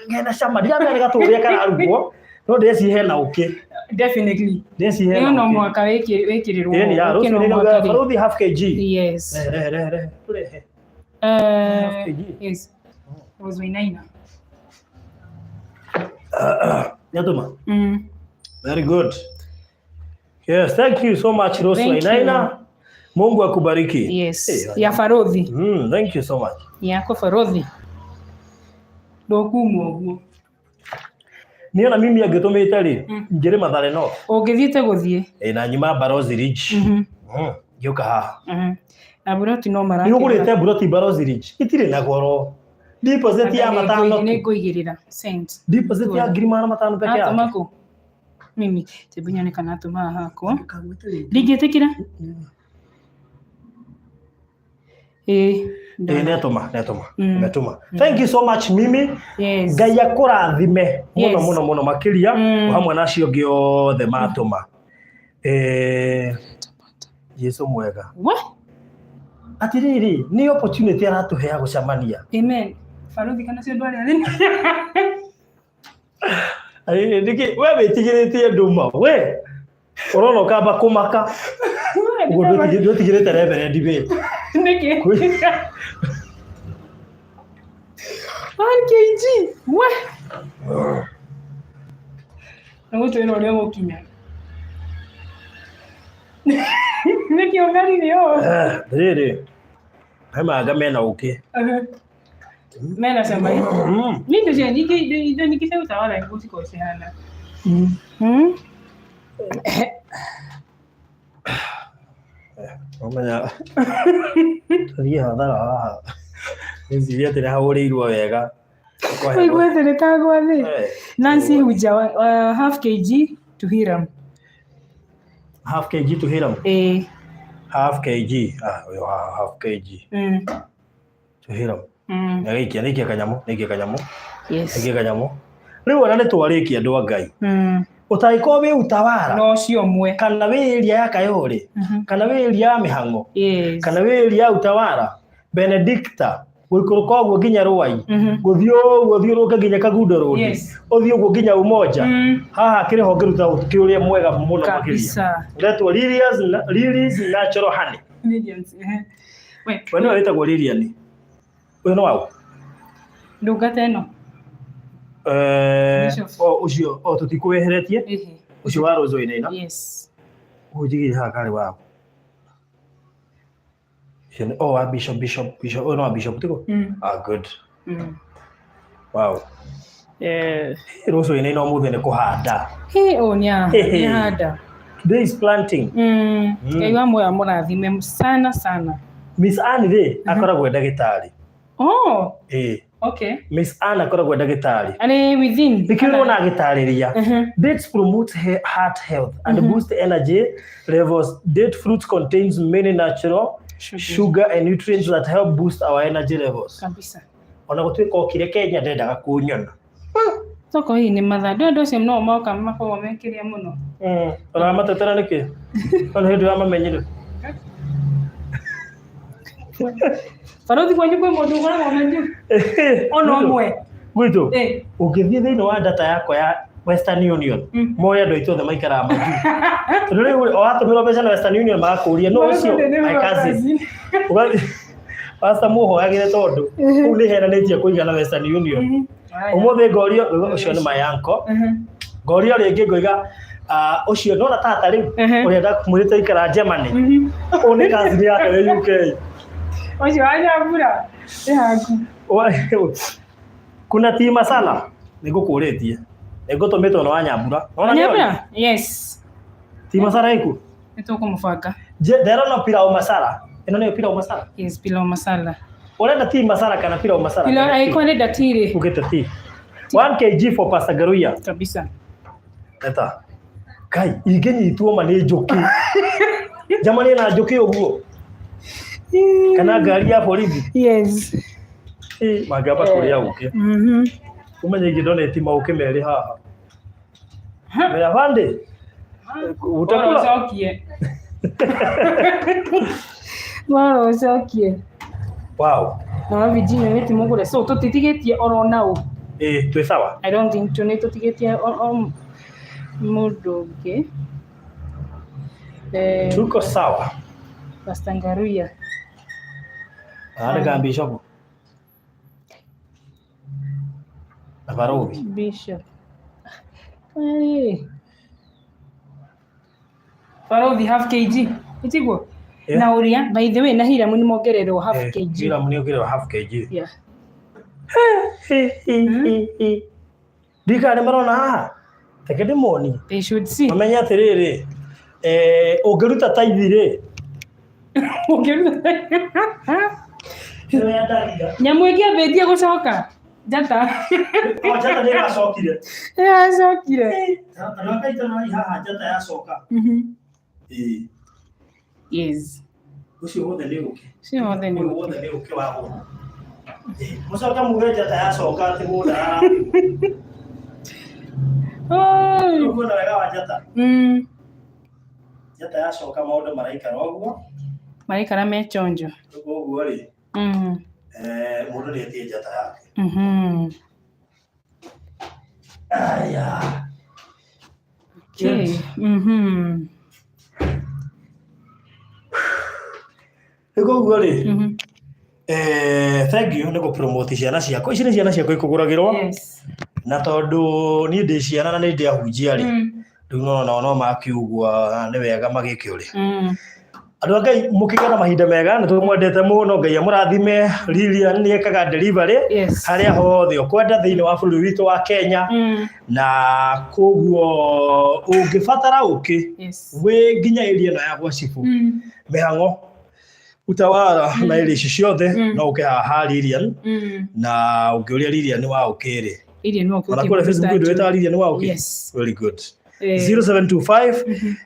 Speaker 1: hena cama ndiramenya nĩ gatũ ũrĩa kararugwo no ndĩreci hena ũkĩ
Speaker 2: Definitely.
Speaker 1: ndĩreci hena
Speaker 2: Ĩyo no
Speaker 1: ũkĩ
Speaker 2: mũhaka wĩkĩrĩrwo.
Speaker 1: ĩni ya
Speaker 2: Ũkĩ
Speaker 1: rũciũ
Speaker 2: no
Speaker 1: nĩ
Speaker 2: mũhaka rĩ.
Speaker 1: barũthi half kg
Speaker 2: Yes.
Speaker 1: rehe rehe rehe tũrehe Half kg.
Speaker 2: Yes. Rose Wainaina.
Speaker 1: Nĩatũma Very good. Yes, thank you so much Rose
Speaker 2: Thank you.
Speaker 1: Wainaina. Mungu akubariki.
Speaker 2: Yes.
Speaker 1: Eh,
Speaker 2: Ya Farodhi.
Speaker 1: Thank you so much.
Speaker 2: Yako Farodhi. Ndũkuma ũguo.
Speaker 1: Niĩ ona mimi angĩtũmĩte rĩ, ngĩrĩ Mathare North.
Speaker 2: Ũngĩthiĩte gũthiĩ.
Speaker 1: Ĩ na nyuma Barozi Ridge. Ngĩũka haha.
Speaker 2: Na buroti no
Speaker 1: Nĩ
Speaker 2: marakĩrĩra.
Speaker 1: ũgũrĩte buroti Barozi Ridge. Itirĩ na goro. Deposit ya matano.
Speaker 2: Nĩ ngũigĩrĩra. Cent.
Speaker 1: Deposit ya 500,000 peke yake.
Speaker 2: Atũma kũ? Mimi. Tebu nyone kana atũma haha hakwa. Ndingĩtĩkĩra. Ĩĩ.
Speaker 1: Ĩ nĩatũma, nĩatũma.
Speaker 2: Mm.
Speaker 1: Ametũma. Thank you so much Mimi.
Speaker 2: Yes.
Speaker 1: Ngai akũrathime mũno
Speaker 2: Yes.
Speaker 1: mũno mũno makĩria
Speaker 2: Mm.
Speaker 1: o hamwe na acio angĩ othe matũma. Jesu mwega.
Speaker 2: What?
Speaker 1: Atĩrĩrĩ, nĩ opportunity aratũhe ya gũcemania.
Speaker 2: Amen. Farodhi kana cio andũ arĩa athĩni.
Speaker 1: Atĩrĩrĩ, nĩkĩ we wĩtigĩrĩtie ndũma we ũrona ũkamba kũmaka ũguo ndwĩtigĩrĩte reverend we.
Speaker 2: Nĩkĩ? 1 kg. We. Nĩgũtwĩra ũrĩa ũgũkinya. Nĩkĩ ũngarire ũũ?
Speaker 1: Atĩrĩrĩ, he manga mena ũkĩ.
Speaker 2: Mena cama. Nĩ indo cia nyingĩ indo nyingĩ cia gũtawara nĩguo cikoragwo cihana.
Speaker 1: Ũmenya tũthiĩ hathara haha. Ngwĩciria atĩ nĩhahũrĩirwo wega.
Speaker 2: Ũiguĩte nĩ kagwa thĩ.
Speaker 1: Eh,
Speaker 2: Nancy Huja half kg to Hiram.
Speaker 1: Half kg to Hiram.
Speaker 2: Eh.
Speaker 1: Half kg. Ah, ũyũ haha half kg to Hiram. Nĩgaikia, nĩikia kanyamũ, nĩikia kanyamũ,
Speaker 2: Yes.
Speaker 1: nĩikia kanyamũ. Rĩu ona nĩtwarĩkia andũ a Ngai. Ũtangĩkorwo wĩ utawara
Speaker 2: No ũcio ũmwe.
Speaker 1: kana wĩ area ya Kayole kana wĩ area ya Mĩhang'o
Speaker 2: Yes.
Speaker 1: kana wĩ area ya Utawara Benedicta gũikũrũka ũguo nginya Rwai gũthiĩ ũguo thiũrũrũke nginya Kagundo Road
Speaker 2: Yes.
Speaker 1: ũthiĩ ũguo nginya Umoja haha kĩrĩ ho ngĩruta ũkĩ ũrĩa mwega mũno makĩria
Speaker 2: Kabisa.
Speaker 1: ũretwo Lily's Natural Honey.
Speaker 2: Millions. We.
Speaker 1: We nĩwe wĩtagwo Lilian. Ũyũ nĩ waũ?
Speaker 2: Ndungata ĩno. Bishop.
Speaker 1: O ũcio o tũtikũweheretie
Speaker 2: Ehe.
Speaker 1: ũcio wa Rose Wainaina.
Speaker 2: Yes.
Speaker 1: Ũyũ njigĩire haha karĩ waũ? Ũcio nĩ o wa Bishop Bishop Bishop ũyũ nĩ wa Bishop tiguo? Ah, good. Wow. Rose Wainaina ũmũthĩ nĩ kũhanda.
Speaker 2: Hey, oh, nya.
Speaker 1: Hey.
Speaker 2: Nĩhanda.
Speaker 1: Today is planting.
Speaker 2: Ngai wa muoyo amũrathime sana sana.
Speaker 1: Miss Ann rĩ akoragwo e ndagĩtarĩ.
Speaker 2: Oh,
Speaker 1: Ĩĩ.
Speaker 2: okay.
Speaker 1: Miss Ann akoragwo e ndagĩtarĩ.
Speaker 2: Arĩ within.
Speaker 1: Nĩkĩo ũrona agĩtarĩria. Dates promote heart health and boost energy levels. Date fruits contains many natural sugar and nutrients that help boost our energy levels.
Speaker 2: Kabisa.
Speaker 1: Ona gũtuĩka okire Kenya ndendaga kũnyona.
Speaker 2: Toko hii nĩ mathaa. Ndũ andũ acio no moka makoragwo mekĩria mũno.
Speaker 1: Ũramatetera nĩkĩ? Ona hĩndĩ ũramamenyire.
Speaker 2: Barothi kwanyu kwĩ mũndũ ũkoragwo majuu ona ũmwe.
Speaker 1: Gwitũ
Speaker 2: Eh.
Speaker 1: ũngĩthiĩ thĩinĩ wa data yakwa ya Western Union moe andũ aitũ othe maikaraga majuu tondũ rĩu o watũmĩrwo mbeca na Western Union magakũria no ũcio my cousin. Ũgathiĩ Pastor mũhoyagĩre tondũ kũu nĩ heranĩtie kũigana Western Union. Ũmũthĩ ngorio ũcio nĩ my uncle. Ngorio rĩngĩ ngoiga ah, ũcio nona tata rĩu ũrĩa ndakwĩrĩte aikara Germany. Ũyũ nĩ cousin yake wĩ UK.
Speaker 2: Ũcio wa Nyambura ĩ haku.
Speaker 1: Kuna tea masala nĩngũkũrĩtie. Nĩngũtũmĩtwo nĩ wa Nyambura. Nona nĩ
Speaker 2: Nyambura? Yes.
Speaker 1: Tea masala ĩku?
Speaker 2: Nĩ tũkũmũbanga.
Speaker 1: Nderona pilau masala. Ĩno nĩyo pilau masala?
Speaker 2: Yes, pilau masala.
Speaker 1: Ũrenda tea masala kana pilau masala?
Speaker 2: Pilau angĩkorwo nĩ tea rĩ.
Speaker 1: Ugĩte tea. 1 kg for Pastor Garuya.
Speaker 2: Kabisa.
Speaker 1: Eta. Kai, ingĩnyitwo ma nĩ njũkĩ. Jamani na njũkĩ ũguo. Kana ngari ya borithi.
Speaker 2: Yes.
Speaker 1: Mangĩamba kũrĩa ũkĩ. Ũmenye ingĩ donate maũkĩ merĩ haha. Mea bande.
Speaker 2: Utakula. Ũcokie. Bora ũcokie.
Speaker 1: Wow.
Speaker 2: Na Virginia nĩ timũgũre. So tũtitigĩtie oro nau.
Speaker 1: Ĩĩ, twĩ sawa.
Speaker 2: I don't think nĩ tũtigĩtie mũndũ ũngĩ. Eh,
Speaker 1: Tuko sawa.
Speaker 2: Pastor Ngaruya.
Speaker 1: Arĩ ka bishop. Na barothi.
Speaker 2: Bishop. Hey. Barothi half kg. Itiguo?
Speaker 1: Yeah.
Speaker 2: Na ũrĩa by the way na Hiram nĩ mongererwo half kg.
Speaker 1: Hiram nĩ ongererwo half kg.
Speaker 2: Yeah.
Speaker 1: Ndikana nĩ marona haha. Reke ndĩmonie.
Speaker 2: They should see.
Speaker 1: Mamenye atĩrĩrĩ, eh, ũngĩruta taithi rĩ,
Speaker 2: Ũngĩruta. Nyamũ ĩngĩ ambĩtie gũcoka. Njata.
Speaker 1: O njata nĩ ĩracokire.
Speaker 2: Ĩracokire.
Speaker 1: Njata kaita na haha njata yacoka. Ĩĩ.
Speaker 2: Yes.
Speaker 1: Ũcio wothe nĩ ũkĩ.
Speaker 2: Ũcio wothe nĩ
Speaker 1: Ũyũ
Speaker 2: ũkĩ.
Speaker 1: wothe nĩ ũkĩ wa gũrũ. Ĩĩ. Mũcoke muge njata yacoka atĩ mũndũ ararapirwo.
Speaker 2: Oi.
Speaker 1: Ũkuona wega wa njata. Njata yacoka maũndũ maraikara ũguo.
Speaker 2: Maraikara me chonjo.
Speaker 1: Rĩu ũguo rĩ, eh, mũndũ nĩ etie njata yake. Aya.
Speaker 2: Okay.
Speaker 1: Rĩu koguo rĩ, eh, thank you nĩ gũ promote ciana ciakwa. Ici nĩ ciana ciakwa ikũgũragĩrwo.
Speaker 2: Yes.
Speaker 1: Na tondũ niĩ ndĩ ciana na nĩ ndĩ ahunjia rĩ, rĩu no nao no makiugua nĩ wega magĩke ũrĩa. Andũ a Ngai mũkĩgĩa na mahinda mega nĩ tũmwendete mũno Ngai amũrathime. Lilian nĩ ekaga delivery
Speaker 2: Yes.
Speaker 1: harĩa hothe ũkwenda thĩinĩ wa bũrũri witũ wa Kenya na koguo ũngĩbatara ũkĩ
Speaker 2: Yes.
Speaker 1: wĩ nginya area ĩno ya gwa cibũ mĩhang'o utawara na area ici ciothe no ũke haha Lilian na ũngĩũria Lilian wa ũkĩ rĩ
Speaker 2: Iria no
Speaker 1: ona kũrĩa Facebook ndwĩtaga Lilian wa ũkĩ
Speaker 2: Yes.
Speaker 1: very good
Speaker 2: Eh.
Speaker 1: 0725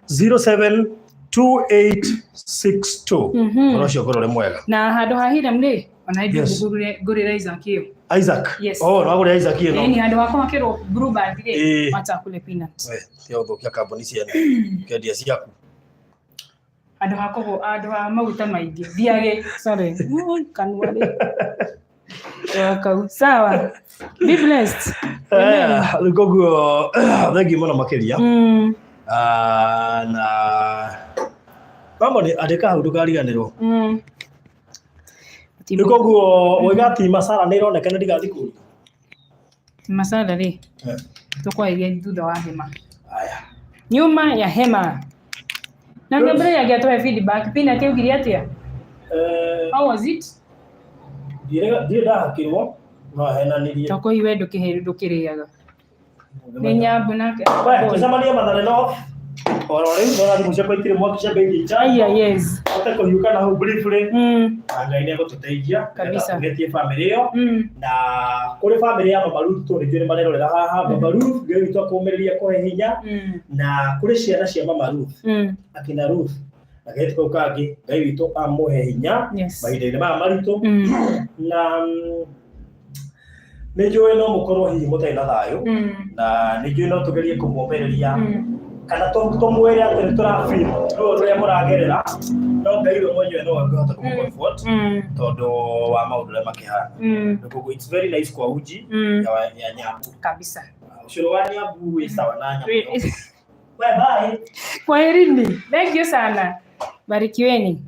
Speaker 1: 072862 ũhoro ũcio ũkorwo ũrĩ mwega
Speaker 2: Na handũ ha Hiram rĩ, ona ithuĩ
Speaker 1: Yes.
Speaker 2: ngũrĩre Isaac ĩyo.
Speaker 1: Isaac
Speaker 2: Yes.
Speaker 1: oh no wagũrĩra Isaac ĩno
Speaker 2: Yaani handũ ha kũhakĩrwo Blue Band rĩ,
Speaker 1: Ĩĩ.
Speaker 2: wacha akule peanut.
Speaker 1: We, tiga gũthũkia kambuni ciene kendia ciaku
Speaker 2: Handũ ha kũgũ handũ ha maguta maingĩ. Thiage, sorry. Ui, kanua rĩ. Kau. Sawa. Be blessed.
Speaker 1: Eh, rĩu koguo thengiũ mũno makĩria Ah, na mama nĩ andĩka hau ndũkariganĩrwo rĩu koguo woiga ati masara nĩ ĩronekana ndigathiĩ kũũria
Speaker 2: Masala rĩ,
Speaker 1: Eh,
Speaker 2: tũkwarĩria thutha wa hema.
Speaker 1: aya
Speaker 2: Nyuma ya hema. Na Gabriel angĩatũhe feedback, Peanut augire atĩa?
Speaker 1: Eh,
Speaker 2: How was it?
Speaker 1: ndirĩ ndahakĩrwo no henanirie
Speaker 2: Toko iwe ndũkĩrĩaga. Nĩ nyambu nake.
Speaker 1: We, tũcemanie Mathare North oro rĩu ndona thimũ ciakwa itirĩ mwaki ciambe ithi
Speaker 2: Aya, yes.
Speaker 1: hote kũhiũka na hau briefly na Ngai nĩ egũtũteithia
Speaker 2: Kabisa.
Speaker 1: nĩgetha bamĩrĩ ĩyo na kũrĩ bamĩrĩ ya Mama Ruth tondũ nĩ marerorera haha Mama Ruth Ngai witũ akũmĩrĩria kũhe hinya na kũrĩ ciana cia Mama Ruth akina Ruth na kairĩtu kau kangĩ Ngai witũ amũhe hinya
Speaker 2: Yes.
Speaker 1: mahinda-inĩ maya maritũ na nĩ njũĩ no mũkorwo hihi mũtarĩ na thayũ na nĩ njũĩ no tũgerie kũmũmĩrĩria Kana tũmwĩre atĩ nĩ tũrafeel ruo rũrĩa mũragerera, no Ngai we mwenyewe no angĩhota kũmũ-comfort tondũ wa maũndũ ũrĩa makĩhana. Koguo it's very nice kwa uji ya Nyambu.
Speaker 2: Kabisa.
Speaker 1: Ũcũrũ wa Nyambu wĩ sawa na nyamũ. Bye bye.
Speaker 2: Kwaherini. Thank you sana. Barikiweni.